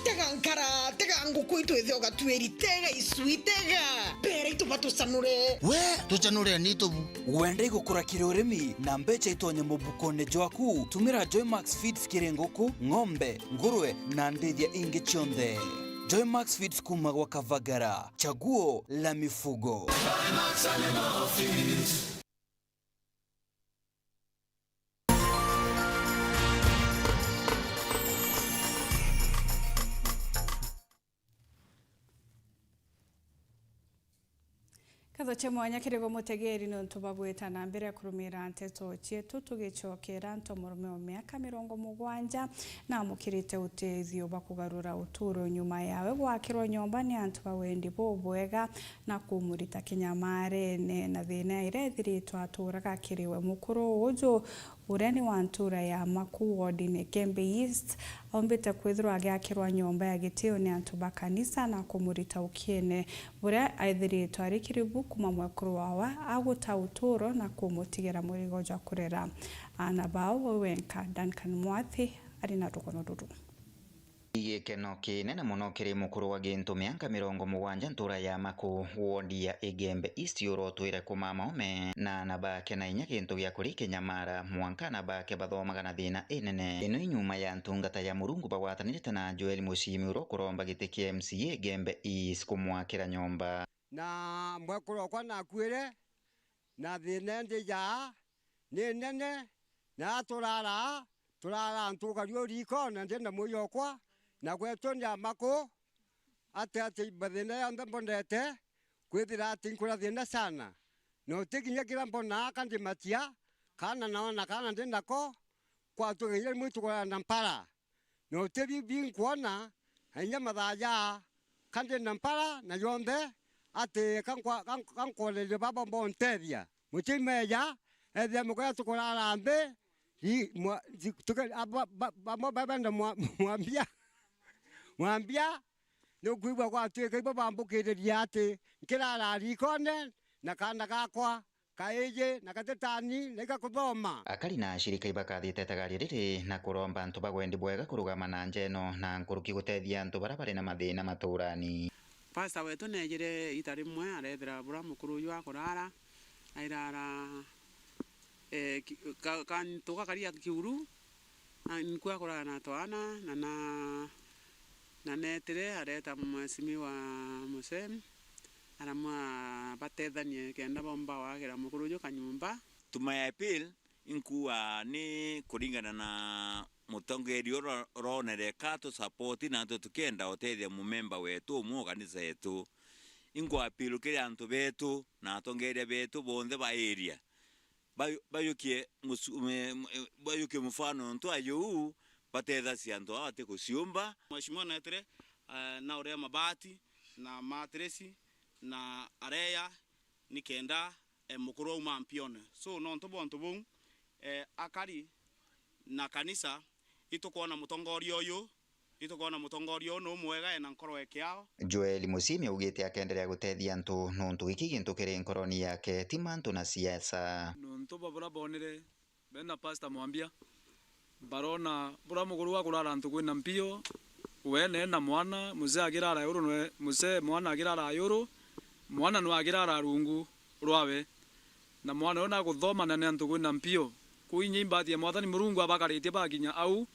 tega nkara, tega nguku itwithe ugatuiri, tega icui, tega. Mbere ituba tucanure. We, tucanure ni itubu. Wenda igukura kiri urimi na mbeca itonye mubukone jwaku, tumira Joymax Feeds kiri nguku, ng'ombe, ngurwe na ndithia ingi cionthe. Joymax Feeds kuma gwa Kavagara, chaguo la mifugo. Nkatho cia mwanya kiri gwe mutegeri niuntu bwa gwita na mbere kurumira nteto cietu, tugicokera ntomurume wa miaka mirongo mugwanja na amukirite uteethio bwa kugarura uturo nyuma yawe gwakirwa nyomba ni antu ba wendi bubwega na kumurita kinyamarene na thina iria ithiritwe aturaga kiri we. Mukuru uju uria ni wa ntura ya Maku, wodine Igembe East, aumbite kwithirwa agiakirwa nyomba ya gitio ni antu ba kanisa na kumurita ukiene buria aithiritwe ari kiri bu kuma mwekuru wawe aguta uturo na kumutigira murigo jwa kurera aana bao we wenka. Duncan Mwathi ari na rugono ruru. Gikeno kinene mono kiri mukuru wa Gintu, mianka mirongo mugwanja, ntura ya Maku, wondi ya Igembe East, urotwire kumama ome na aana bake na inya gintu gia kuria ikinyamara, mwanka aana bake bathomaga na thina inene. Ino i nyuma ya ntungata ya Murungu bagwatanirite na Joel Mucimi uria ukuromba giti kia M C A Igembe East kumwakira nyomba. Na mwekuru okwa nakuire, na thina ndi jaa ni nene, na aturaara, turaara ntugario riiko, na ndi na mui okwa, na gwetu ni Amaku, ati, ati mathina yonthe mbonete, kwithira ati nkura thina sana, na uti kinya kira mbonaa ka ndi matia, kaana naona kaana ndi nako, kwatugeire rimwe itugurana na mpara. Na uti biu binkwona, na inya mathaa jaa, ka ndi na mpara na yonthe, ati ka nkwa-, ka nk-, ka nkwoneria baba bontethia. Mucii meja, ethia mugoya tukuraara nthi, ri-, mwa-, ri-, tuke-, a-, ba-, ba-, bamwe babenda mwa-, mwambia, mwambia, nukwigua gwatuika ibo bambukiriria ati nkiraara riikone na kaana gakwa. Kaiji na gatetani na igakuthoma. Akari na ashirika ibakathite itagaria riri na kuromba antu ba wendi bwega kurugama na nja ino na nkuruki gutethia antu baria bari na mathina maturani. Pasta wetu neejire ita rimwe areethira bura mukuru uju akurara, airara Eh, ki-, ka-, kantu gakari ga kiuru, na nkua kurara na twana, na, na, na netire areta mheshimiwa Muse, aramwa batethanie kenda bomba wagira mukuru uju kanyumba. To my appeal, inkuuga ni kuringana na mutongeria uria uronere ka tu support na antu tukienda utethia mumemba wetu umwe o kanisa yetu. Inkuuga appeal kiri antu betu na atongeria betu bonthe ba area. Ba-, bayukie musu-, me-, me-, bayukie mufano ntu ayu batethasia antu aa bati kuciumba. Mheshimiwa netire, eh, na uria mabati na matiresi na areya ni kenda, eh, mukuru auma mpione. So, nontu bwa untu buu, eh, akari na kanisa itukwona mutongoria uyu, itukwona mutongoria uyu ni umwega, ena nkoro ya kiao. Joel Musimi augite akenderea gutethia antu nontu giki gintu kiri nkoroni yake, ti mantu na siasa. Nontu bwa buria bonire, bena Pastor Mwambia, barona buria mukuru akurara antu kwina mpio, we ne na mwana, mzee akirara yuru nwe, mzee mwana akirara yuru, mwana nwe akirara rungu rwawe, na mwana uyu nakuthoma na ni antu kwina mpio. Kuu inya imbati ya Mwathani Murungu abakaritie bakinya au,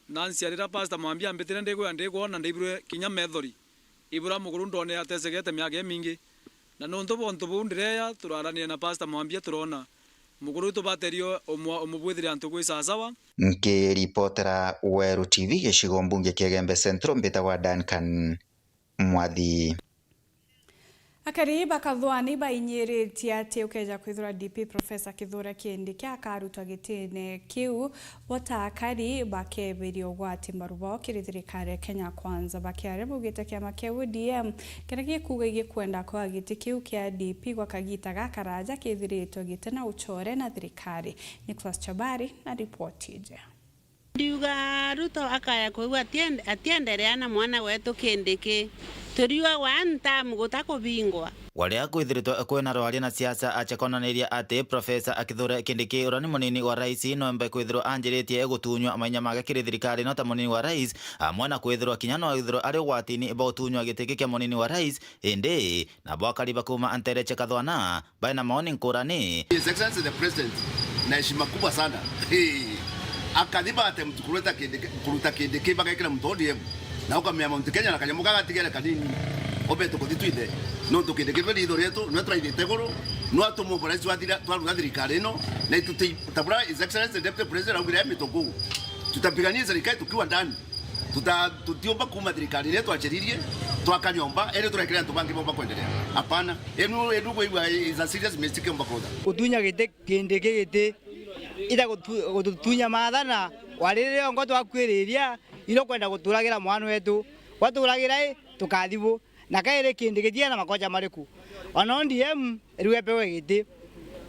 na nciarira Pastor Mwambia ambitire ndikwia ndikwona, ndibirwe kinya methori. Ibura mukuru ndone atesegete miaka imingi. Na nontu bwa untu buu ndireya, turaranire na Pastor Mwambia, turona mukuru tubaterio umwa-, umubwithire antu kwi sawasawa. Nkiripotera Weru T V gicigo mbunge kia Igembe Central, mbitagwa Duncan Mwathi. Akari ba Kathwani bainyiritie ati ukeja kwithirwa D P Professor Kithure Kindiki akarutwa gitine kiu, bo ta akari bakebiria ugwati mbaru bao kiri thirikari ya Kenya Kwanza. Bakiaria baugite kiama kia O D M kiria gikuuga gikwenda kwaa giti kiu kia D P gwa kagita gakaraja kithiritwe giti na uchore na thirikari. Nicholas Chabari na ripoti iji. Ndiuga Ruto akaya kwigua atien-, atienderea na mwana wetu Kindiki. Turiuga one term guta kubingwa. Gwaria kwithiritwe kwina rwaria na siasa, achekonaniria ati Professor Kithure Kindiki, uria ni munini wa rais, noembe kwithirwa anjiritie gutunywa mainya make kiri thirikari ino ta munini wa rais, amwe na kwithirwa kinya no ithirwe ari ugwatini bwa utunywa giti kia munini wa rais, indi nabo akari ba kuuma nteere cia Kathwana baina maoni nkurani. His Excellency the President, na heshima kubwa sana. Hey. Akathi bate mtu kuruta kindi, kuruta kindi ki bagekira mtu O D M. Na ukamea Mount Kenya na kanyamu kagatigere kanini. Obe tukuthi twithe. No tukindi ki kweli itho rietu, no turaithite iguru, no atumo boraisi wathira, twaruga thirikari ino, na ituti, tabura His Excellency the Deputy President augire mituku. Tutapigania serikali tukiwa ndani. Tuta-, tutiumba kuuma thirikari iria twachiririe, twaka nyomba, indi turekere antu bangi bomba kwenderea. Hapana. Enu, enu kwigua is a serious mistake omba kutha. Gutunya giti, kindi ki giti, ita gutu-, gututunya maathana, waririria ongo twakwiriria, ino kwenda guturagira mwana wetu. Gwaturagira i, tukathibu. Na kairi kindi githia na makocha mariku? Ona O D M riu epewe giti.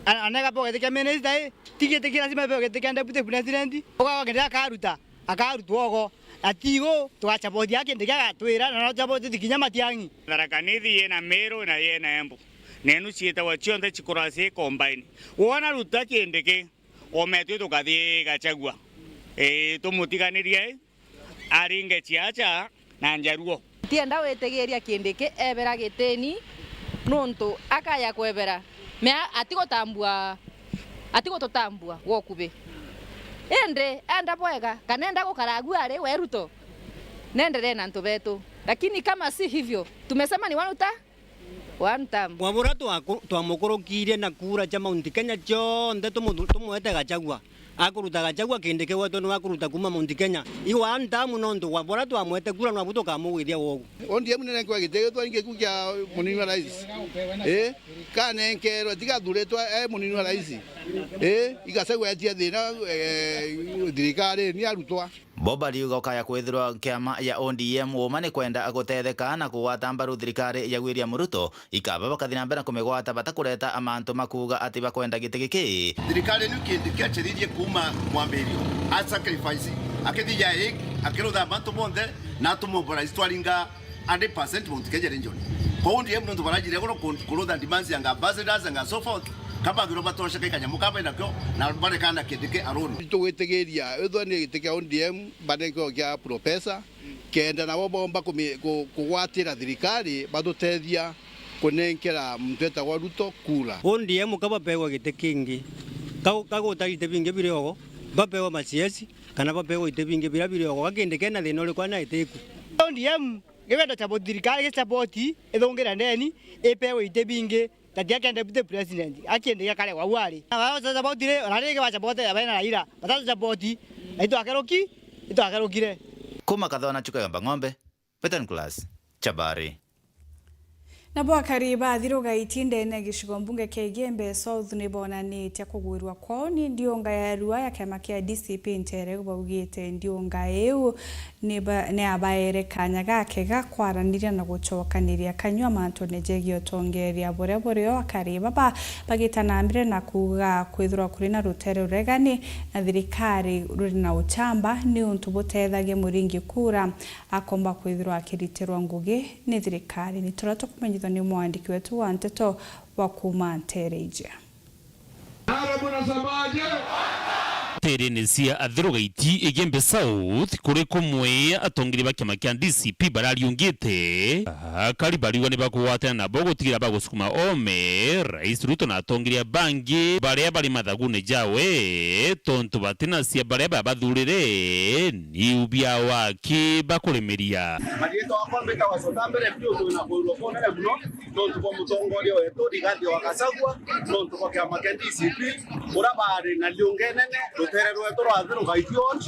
Ana, ana gapewe giti kia minister i, ti giti kia lazima epewe giti kia deputy president. Ugawa kindi akaruta, akarutwa ogo. Na tigo, tugachabothia kindi kia agatwira, na no chabothia kinya Matiang'i. Tharaka Nithi yena Meru na yena Embu. Nenu ciitagwa cionthe cikuracia i combine. Wona ruta kindi ki, ometwi tukathi Gachagua. Ii, tumutiganirie i. Aringe ciaca na njaruo. Tienda gwitigiria Kindiki ebera gitini, nuntu akaya kwebera, mea atigutambua, atigututambua gwa ukubi. Indi enda bwega, kana enda gukara agu ari we Ruto, nenderee na antu betu. Lakini kama si hivyo, tumesema ni one term. One term. Kwa buria twaku-, twamukurukirie na kura cia Mount Kenya cionthe tumu-, tumwete Gachagua. Akuruta Gachagua Kindiki wetu niwe akuruta kuuma Mount Kenya. I one term nontu kwa buria twamwete kura nwabu tukamugwithia wogu. O D M ni nenkwa giti gitwa ingi ku kia munini wa rais. Eh, kanenkerwe tiga athuritwe e munini wa rais. Eh, i Gachagua etia thina, eh, thirikari ni arutwa. Bo bariuga ukaya kwithirwa kiama ya O D M uuma ni kwenda gutetheka na kugwata mbaru thirikari ya William Ruto, ikaba bakathi na mbere na kumigwata batakureta amantu makuuga ati bakwenda giti giki. Thirikari ni kindi kiachiririe kuuma mwambirio. A sacrifice, akithia Hague, akirutha mantu monthe, na atumobilize twaringa hundred percent Mount Kenya region. Kwa O D M nontu barajire iguru ku-, kurutha demands anga ambassadors anga so forth, kabagirwa batosheka ikanyamu kaba inakio, na barekana Kindiki alone. Tugwitigiria, ethwa ni giti kia O D M, banenkerwe kia professor, kenda nabo bomba kumi-, ku-, kugwatira thirikari, batutethia kunenkera muntu etagwa Ruto kura. O D M kabapegwa giti kingi, Kau-, kaguta ite bingi biri ogo, bapewe macieci, kana bapewe ite bingi biria biri ogo, gakindi kena thina uriku ana itiku. O D M gigwenda support thirikari, gi support ithungire ndeni, ipewe ite bingi, tati ake deputy president, akindi gakare wau ari. Na wao support ri, ona ringi wa support ya bena Raila, batatu support, na itwakeruki, itwakerukire. Kuma Kathona Chuka Yomba Ng'ombe, Betan Class, Chabari. Nabo akari ba Athiru Gaiti ndene ya gicigo mbunge kia Igembe South ni bonanitie kugwirua kwao ni ndiunga ya rua ya kiama kia D C P Nteere, baugite ndiunga iu ni ba-, ni abaere kanya gake ga kwaraniria na gucokaniria kanyua mantune jegii utongeria buria burio. Akari baba bagita na mbere na kuuga kwithirwa kuri na rutere ruregani na thirikari ruri na uchamba ni untu butethagia Muringi Kura akomba kwithirwa akiritirwa ngugi ni thirikari. Ni turia tukumenyithwa ni mwandiki wetu wa nteto wa kuuma Nteere Ijia. Haya, mnasemaje? Nteerene cia Athiru Gaiti, Igembe South, kuri kumwe atongeria ba kiama kia D C P barariungite, akari bariuga ni bakugwatana nabo gutigira bagusukuma oome Rais Ruto na atongeria bangi baria bari mathagune jawe, tontu batina cia baria babathurire niu bia waki bakuremeria. Mariitwa akwa mbitagwa Cota Mbere Biu, twina kwirua kunene mono nontu bwa mutongoria wetu Rigathi wa Gachagua, nontu bwa kiama kia D C P, uria bari na riunga inene rutere rwetu rwa Athiru Gaiti Ward,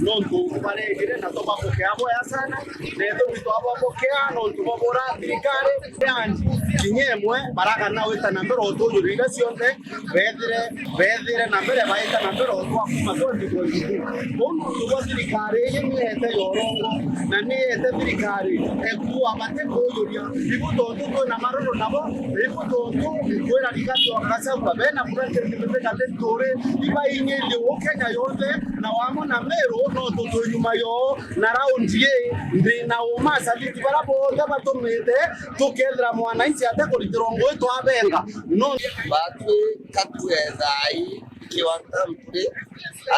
nontu baregire na tubapokea bwega sana, na ithugi twabapokea nontu bwa bura thirikari. Yani, kinya imwe baragana wita na mbere utujuria iria cionthe, bethire, bethire na mbere, baita na mbere o twa kuma twenty twenty-two. Uu nontu bwa thirikari iji niete yorongo, na niete thirikari ekua batikujuria. Ibu tontu twina maruru nabo, ibu tontu twina Rigathi wa Gachagua, bena Franklin Mithika Linturi, ibainyirie uu Kenya yonthe, na wamwe na Meru, nontu twi nyuma yoo, na raundi ii, ndina uma asabiki bara bonthe batumite, tukethira mwananchi atekuritirwa ngugi twabenga. No. Batwi katuethaai kiwanta mpuri,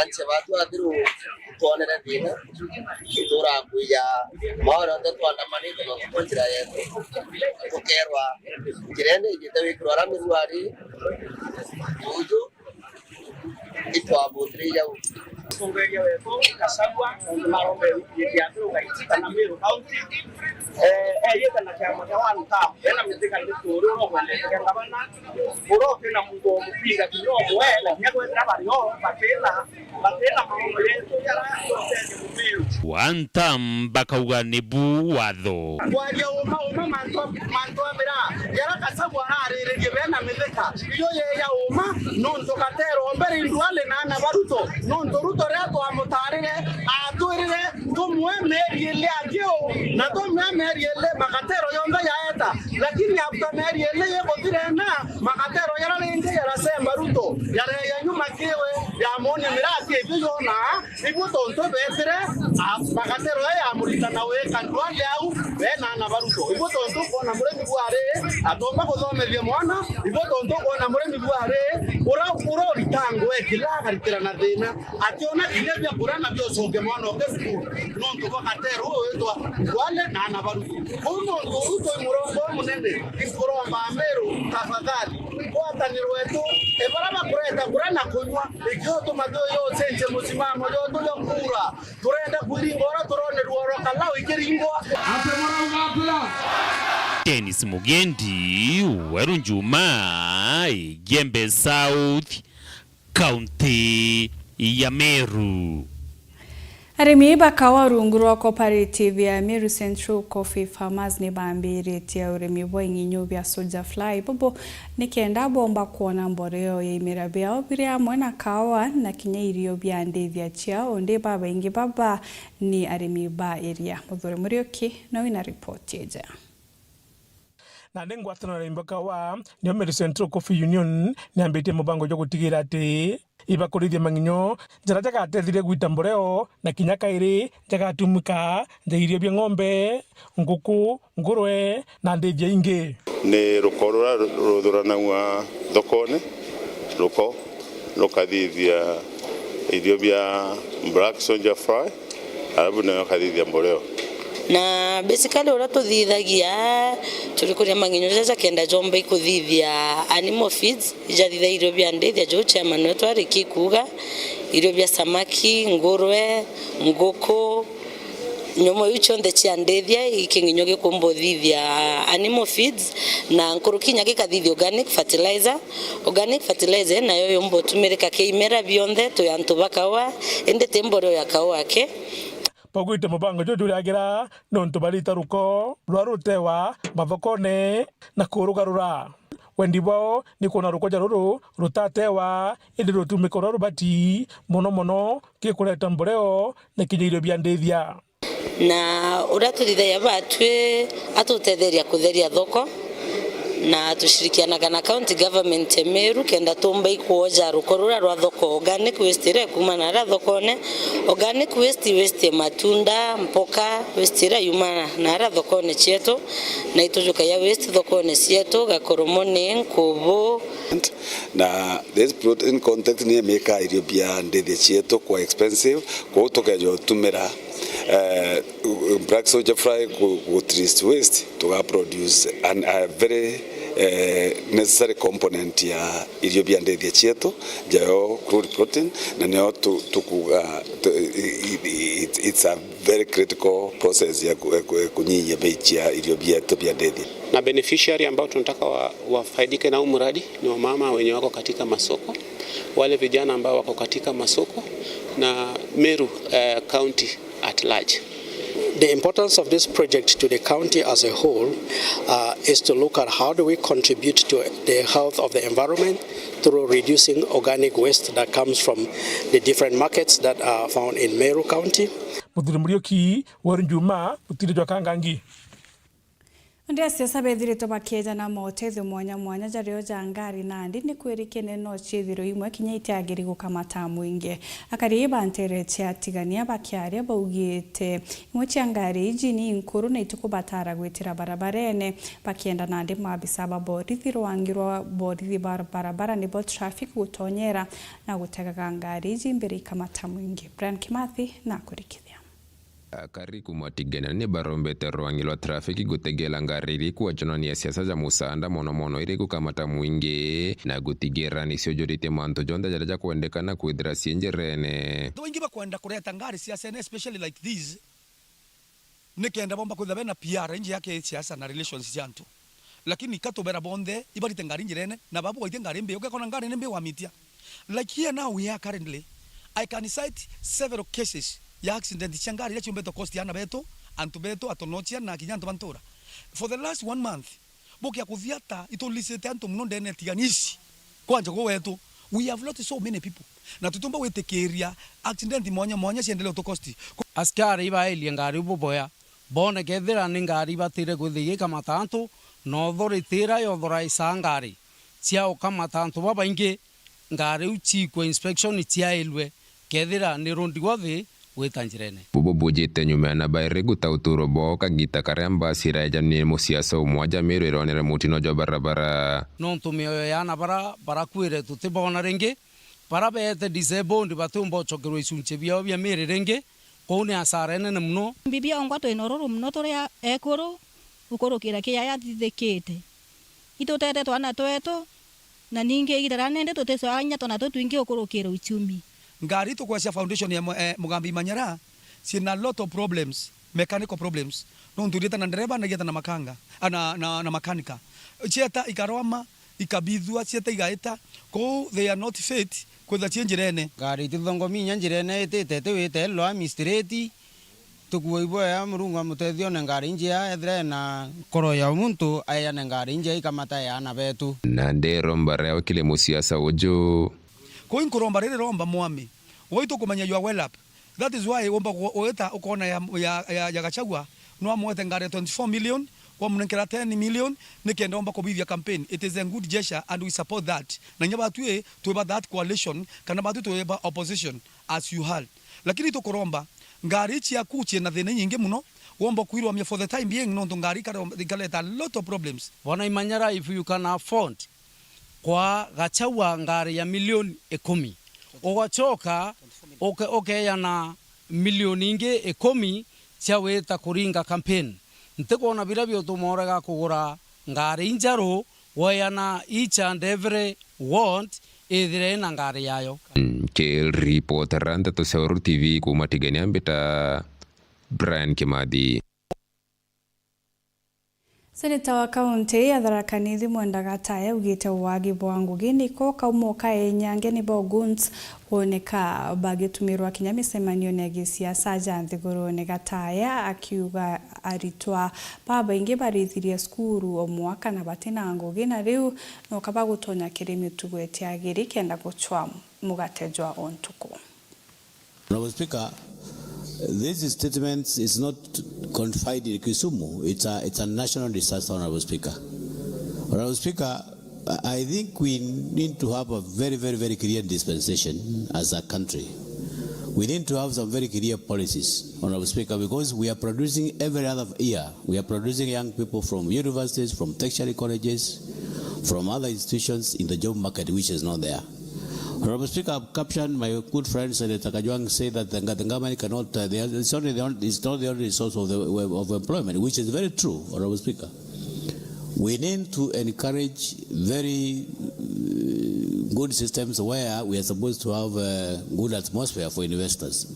anche batwi Athiru twonere thina, turakwiya maore onthe twandamanite nontu bwa njira yetu. Tukerwa njira indi ijite wikirwa ara miruari, tuju, itwabutire jau. Mutongeria wetu Gachagua, maombe ya Athiru Gaiti kana Meru County, eh, eyite na kiama kia One Term, ena Mithika Linturi uria ugwendete kia ngavana, uria utina muntu wa mupinga kinya umwe, na kinya gwethira bari o batina, batina maombe yetu jara tuteje Mumiru. One Term bakauga nibu watho. Kwaria uma uma mantu, mantu a miraa, jara Gachagua arariririe bena Mithika, iyo yeya uma, nontu Gatero mbere indwale na ana ba Ruto, nontu Ruto riria twamutarire, atwirire tumwe mieri ili akiu, na tumwe mieri ili magatero yonthe yaeta, lakini after mieri ili iguthirena, magatero jara ringi jaracemba Ruto, jareya nyuma kiwe, yamonia miraa kibio yona, ibu tontu betire, a, magatero ya yamuritana wika ndwale au, bena ana ba Ruto. Ibu tontu kwona murimi bwari, atomba kuthomethia mwana, ibu tontu kwona murimi bwari, ura, ura uritangwe kila agaritira na thina. Ationa kinya bia kuria na bia ucokia mwana oke cukuru, nontu bwa Gatero uu witwa Duale na ana ba Ruto. Uu nontu uu twi murongo umunene, inkuromba Ameru, tafadhali, ngwataniro yetu, e baria bakureta kuria na kunyua, ikiutuma tuyo ucenjie musimamo jwetu jwa kura. Turenda kwiringwa uria turonerua oro Kalau ikiringwa. Ati murauga atia? Dennis Mugendi, Weru Njuma, Igembe South. Kaunti ya Meru. Arimi ba kawa rungu rwa cooperative ya Meru Central Coffee Farmers ni bambiritie urimi bwa ing'inyu bia soldier fly bubu ni kenda bomba kwona mboreo ya imera biao biri amwe na kawa na kinya irio bia ndithia ciao. Ndi babaingi baba ni arimi ba iria. Muthure Muriuki na wina ripoti eja. Nandi ngwataniro ya Imboka wa nio Meru Central Coffee Union niambitie mubango jwa gutigira ati ibakurithia mang'inyo jaria jagateithirie gwita mboreo na kinya kairi jagatumika ja irio bia ng'ombe, nguku, ngurwe na ndithia ingi. Ni ruko ruria ruthuranagua thokone, ruko rukathithia irio bia black soldier fly, arabu nayo akathithia mboreo. Na basically uria tuthithagia, turikuria manginyo jaja kenda jomba ikuthithia animal feeds, ijathitha irio bia ndithia, juu chairman wetu ariki kuuga, irio bia samaki, ngurwe, nguku, nyomo iu cionthe cia ndithia, ikinginyo gikumba uthithia animal feeds, na nkuruki inya gikathithia organic fertilizer. Organic fertilizer nayo yumba utumirika ki imera bionthe, twi antu ba kaua, indi ti mboreo ya kaua ki. Bagwite mubango juju juriagira nontu barita ruko rwa rutewa mathokone na kurugarura. Wendi bwao ni kwona rukoja ruru rutatewa, indi rutumika uria rubati, mono mono gikureta mboreo na kinya irio bia ndithia. Na uria tuthithagia batwi atutetheria kutheria thoko, na tushirikianaga na county government ya Meru kenda tumba ikwoja ruko ruria rwa thoko organic waste iria ikuma na aria thokone. Organic waste, waste ya matunda, mpoka, waste iria yumana na aria thokone cietu, na itujukagia waste thokone cietu, gakoromoni, nkubu. Na this protein content ni imika irio bia ndithia cietu kwa expensive, kwou tukeja utumira eh, black soldier fly ku, ku treat waste, tuga produce an, a very eh, necessary component ya irio bia ndithia cietu, njayo crude protein, na nio tu, tukuga tu, i, i, i, it's, it's a very critical process ya ku, ya ku, ya kunyihia bei cia irio bietu bia ndithia. Na beneficiary ambao tunataka wa, wafaidike na huu mradi ni wamama wenye wako katika masoko, wale vijana ambao wako katika masoko na Meru eh, County at large. The importance of this project to the county as a whole uh, is to look at how do we contribute to the health of the environment through reducing organic waste that comes from the different markets that are found in Meru County. Muthuri Muriuki, Weru Njuma, Mutiri jwa Kangangi. Ndi asiasa bethiritwe bakiejana motethio mwanya mwanya jario ja ngari nandi ni kwirikene no ciithirwe imwe kinya itiagiri gukamata mwingi. Akari ba ntere cia Tigania bakiaria baugite imwe cia ngari iji ni nkuru na itikubatara gwitira barabarene, bakienda nandi maabisa ba borithi, rwangi rwa borithi ba barabara nibo traffic gutonyera na gutegaga ngari iji mbere ikamata mwingi. Brian Kimathi na kurikithia. Akari kuma Tigania ni barombete rwangi rwa traffic gutegela ngari iri kuaconania siasa ja musaanda mono mono iri gukamata mwingi na gutigira ni ciujuritie mantu jonthe jaria jakwendekana kwithira cii njirene. Antu baingi bakwenda kureta ngari siasene, especially like these, nikenda bomba kwithira bena P R inji ya kisiasa na relations cia antu. Lakini ka tubera bonthe ibarite ngari njirene, na babu waite ngari mbi, ugekona ngari ni mbi wamitia. Like here now we are currently, I can cite several cases ya accident cia ngari iria ciumbite cost ana betu, antu betu, atonochia na kinya antu ba ntura. For the last one month, bukia kuthiata itulisite antu muno ndene Tigania ici. Kwanja gwe wetu, we have lost so many people. Na tutiumba gwitikiria accident mwanya mwanya ciendelee utu cost. Askari ibairie ngari buboya. Boone kethira ni ngari ibatire kwithia igikamata antu, na authority iria yothoraisa ngari cia gukamata antu babaingi, ngari iu ciikwe inspection ciairue kethira ni road worthy gwita njirene. Bubu bujite nyuma ya ana bairi guta uturo bwao kagita karia mbasi iraejanie muciaca umwe ja Meru ironere mutino jwa barabara. Nontu mioyo ya ana bara barakuire tutibona ringi, bara beete disabled batiumba ucokerwa icunci biao bia miiri ringi, Kuu ni asara inene mono. Bibi ongwa twi na ururu mono turi a-, ekuru gukurukira kiria yathithikite. Itutete twana twetu, na ningi igiita ria nindi tuticwaa inya twana tutu twingi gukurukira uchumi. Ngari tukwecia foundation ya mu-, eh, Mugambi Imanyara, ciina lot of problems, mechanical problems. Nontu irieta na ndereba na irieta na makanga, ah, na, na, na makanika. Cieta ikarwama, ikabithua ciete igaita, kou they are not fit kwithwa cii njirene. Ngari itithongomi inya njirene itite itiwite lwami straight, tukua iboya Murungu amutethie one ngari injia, ethire na nkoro ya muntu aeane ngari injia ikamata ya ana betu. Na ndiromba riao kiri musiasa uju. Kou inkuromba riri romba mwami, waitu kumenya you are well up. That is why womba ku-, gwita ukona ya, ya, ya, ya Gachagua, no amwete ngari ya twenty-four million, wamunenkera ten million, nikenda omba kubithia campaign. It is a good gesture and we support that. Na inya batwi twi ba that coalition, kana batwi twi ba opposition as you heard. Lakini tukuromba, ngari ici ciaku ciina thina nyingi muno, womba kwirwamia for the time being, nontu ngari ikare-, ikareta a lot of problems. Bona Imanyara, if you can afford, kwa Gachagua ngari ya milioni ikumi. Ugacoka uke-, ukeana milioni ingi ikumi cia wita kuringa campaign. Ntikwona biria biutuma urega kugura ngari injeru, weana each and every ward ithire ina ngari yayo. Nkiripotera nteto cia Weru T V kuuma Tigania, mbita Brian Kimathi. Seneta wa kaunti ya Tharaka Nithi Mwenda Gataya augite wagi bwa ngugi niko kaumo ka enyange nibo goons kwoneka bagitumirwa kinya micemanione ya gisiasa ja nthigurune. Gataya akiuga aritwa babaingi barithirie cukuru o mwaka na batina ngugi, na riu noka bagutonya kiri mitugo itiagiri kenda gucwa mugate jwa o ntuku. Honorable Speaker, this statement is not confined in Kisumu. It's a, it's a national disaster, Honorable Speaker. Honorable Speaker, I I think we need to have a very, very, very clear dispensation as a country. We need to have some very clear policies, Honorable Speaker, because we are producing every other year, we are producing young people from universities, from tertiary colleges, from other institutions in the job market, which is not there. Honorable Speaker, I've captioned my good friend Senator Kajwang say that the, the government cannot, uh, the, it's only the only, it's not the only source of the, of employment, which is very true, Honorable Speaker. We need to encourage very, uh, good systems where we are supposed to have a good atmosphere for investors.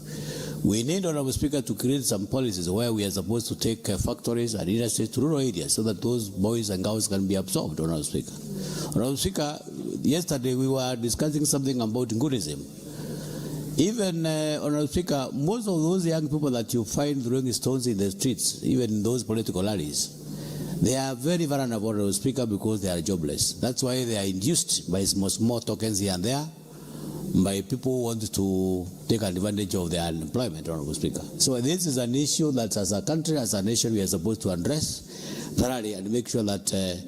We need, Honorable Speaker, to create some policies where we are supposed to take, uh, factories and industries to rural areas so that those boys and girls can be absorbed, Honorable Speaker. Honorable Speaker, yesterday we were discussing something about Ngundism. Even, uh, Honorable Speaker, most of those young people that you find throwing stones in the streets, even in those political rallies, they are very vulnerable, Honorable Speaker, because they are jobless. That's why they are induced by small, small tokens here and there, by people who want to take advantage of their unemployment, Honorable Speaker. So this is an issue that as a country, as a nation, we are supposed to address thoroughly and make sure that, uh,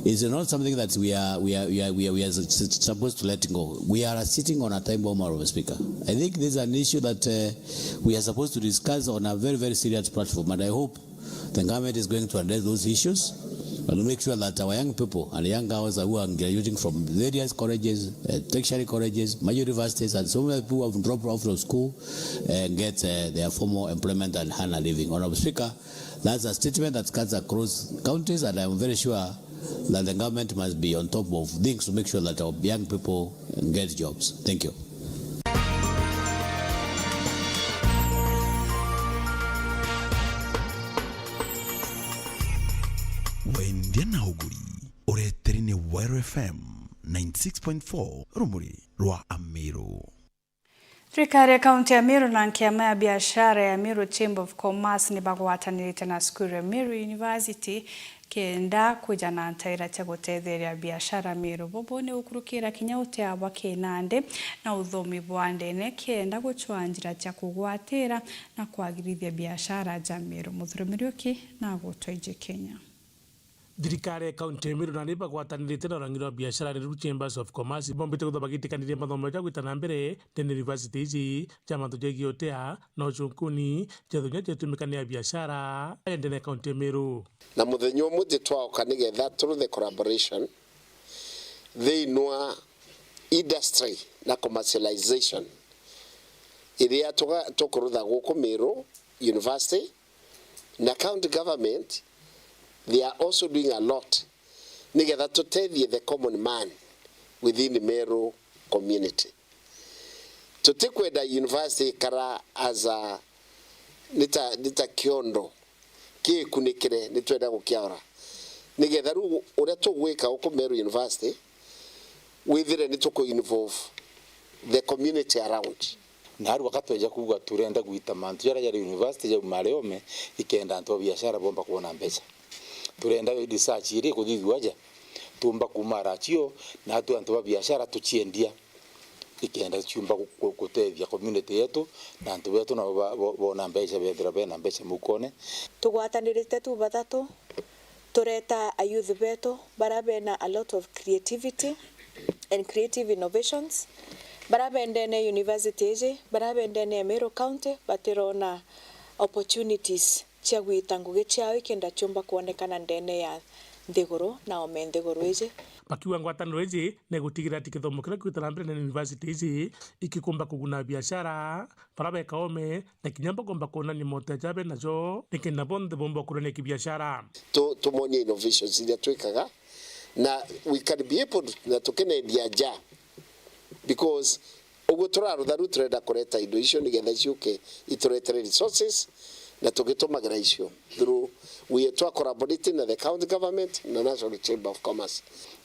it's not something that we are, we are, we are, we are, we are s-, s-, supposed to let go. We are sitting on a time bomb, Honorable Speaker. I think this is an issue that, uh, we are supposed to discuss on a very, very serious platform, and I hope the government is going to address those issues and make sure that our young people and young girls who are graduating from various colleges, uh, tertiary colleges, my universities, and so many people who have dropped off from school, uh, get, uh, their formal employment and earn a living. Honorable Speaker, that's a statement that cuts across counties, and I'm very sure that the government must be on top of things to make sure that our young people get jobs. Thank you. Wendia na uguri, ureteri ni Weru F M ninety six point four, rumuri rwa Amiru. Thirikari ya kaunti ya Meru na nkiama ya biashara ya Meru Chamber of Commerce ni bagwatanirite na cukuru ya Meru University kenda kwija na ntaira cia gutetheria biashara Meru. Bubu ni gukurukira kinya utea bwa kinandi na uthomi bwa ndene kenda gucwa njira cia kugwatira na kwagirithia biashara ja Meru. Muthuri Muriuki na agutwa iji Kenya. Thirikari ya kaunti ya Meru na ni bagwatanirite na urangi rwa biashara ni Meru Chambers of Commerce bombite kwithirwa bagitikaniria mathomo ja gwita na mbere ndene university iji ja mantu jegie utea na ucunkuni, jetho kinya jetumika ni a biashara aendene kaunti ya Meru. Na muthenya umwe je twaoka nigetha turuthe collaboration thiini wa industry na commercialization iria tuga-, tukurutha guku Meru University, na county government, they are also doing a lot nigetha tutethie the common man within Meru community. Tutikwenda university ikara as a, ni ta, ni ta kiondo kiikunikire, ni twenda gukiaura. Nigetha riu uria tugwika guku Meru University, withire ni tuku involve the community around. Na riu aka tweja kuuga turenda gwita mantu jaria jari university jauma ari ome, ikenda antu ba biashara bomba kwona mbeca. Turenda research iria ikuthithua aja, tuumba kuuma aracio, na atu antu ba biashara tuciendia, ikenda ciumba gu-, gu-, gutethia community yetu, na antu betu nabo ba-, bo-, bona mbeca, bethira bena mbeca mukone. Tugwatanirite tu bathatu, tureta a youth betu baria bena a lot of creativity and creative innovations, baria bendene university iji, baria bendene Meru County, batirona opportunities cia gwita ngugi ciao ikenda ciumba kwonekana ndene ya nthiguru na oome nthiguru iji. Bakiuga ngwataniro iji ni igutigira ati kithomo kiria kiuite na mbere na university iji ikikumba kuguna biashara, baria beka oome, na kinya bakomba kwonania mote jaria be najo, nikenda bonthe bomba kurania kibiashara. Tu-, tumonie innovations iria twikaga, na we can be able, na tukinendia nja, because uguo turarutha riu turenda kureta indo icio nigetha ciuke ituretere resources, na tugitumagira icio through we twa collaborating na the county government na National Chamber of Commerce.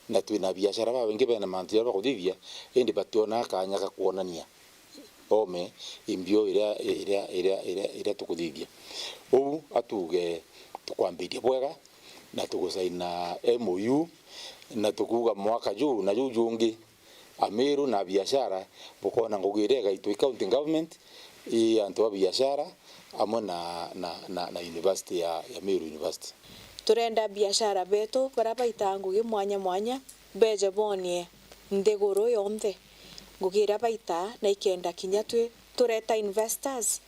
Na twina biashara babaingi bena mantu jaria bakuthithia, indi bationaa kanya ga kwonania oome imbio iria, iria, iria, iria, iria tukuthithia. Uu atuuge tukwambiria bwega, na tugusaina M O U, na tukuuga mwaka juu na juu jungi, Amiru na biashara bukoona ngugi iria igaitwa i county government, i antu ba biashara, amwe na, na, na, na university ya, ya Meru University. Turenda biashara betu baria baitaa ngugi mwanya mwanya beeje boonie nthiguru yonthe ngugi iria baitaa, na ikenda kinya twi tureta investors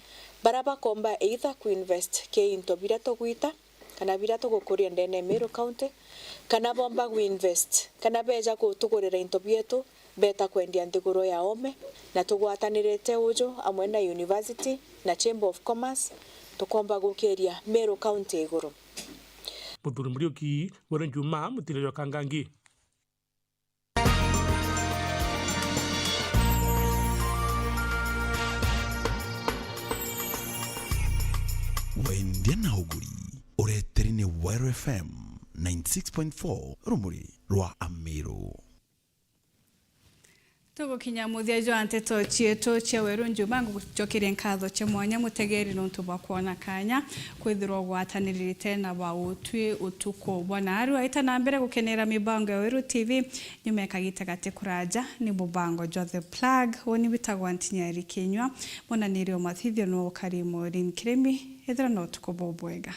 baria bakomba either kuinvest ki into biria tugwita kana biria tugukuria ndene ya Meru County, kana bomba kuinvest, kana beeja gutugurira into bietu, beeta kwendia nthiguru ya oome, na tugwatanirite uju amwe na university na Chamber of Commerce, tukomba gukiria Meru County iguru. Muthuri Muriuki, Weru Njuma, Mutiri jwa Kangangi. Wendia na uguri, ureteri ni Weru F M ninety six point four, rumuri rwa Amiru. Tugukinya muthia jwa nteto cietu cia Weru Njuma, ngugucokeria nkatho cia mwanya mutegeri nontu bwa kwona kanya kwithirwa ugwatanirite na ba utwi utuku bwa naarua. Ita na mbere gukenera mibango ya Weru T V nyuma ya kagita gati kuraja. Ni mubango jwa The Plug, uni witagwa Ntinyeri Kinyua, munaniri wa mathithio no ukari Maureen Kirimi. Ithira na utuku bubwega.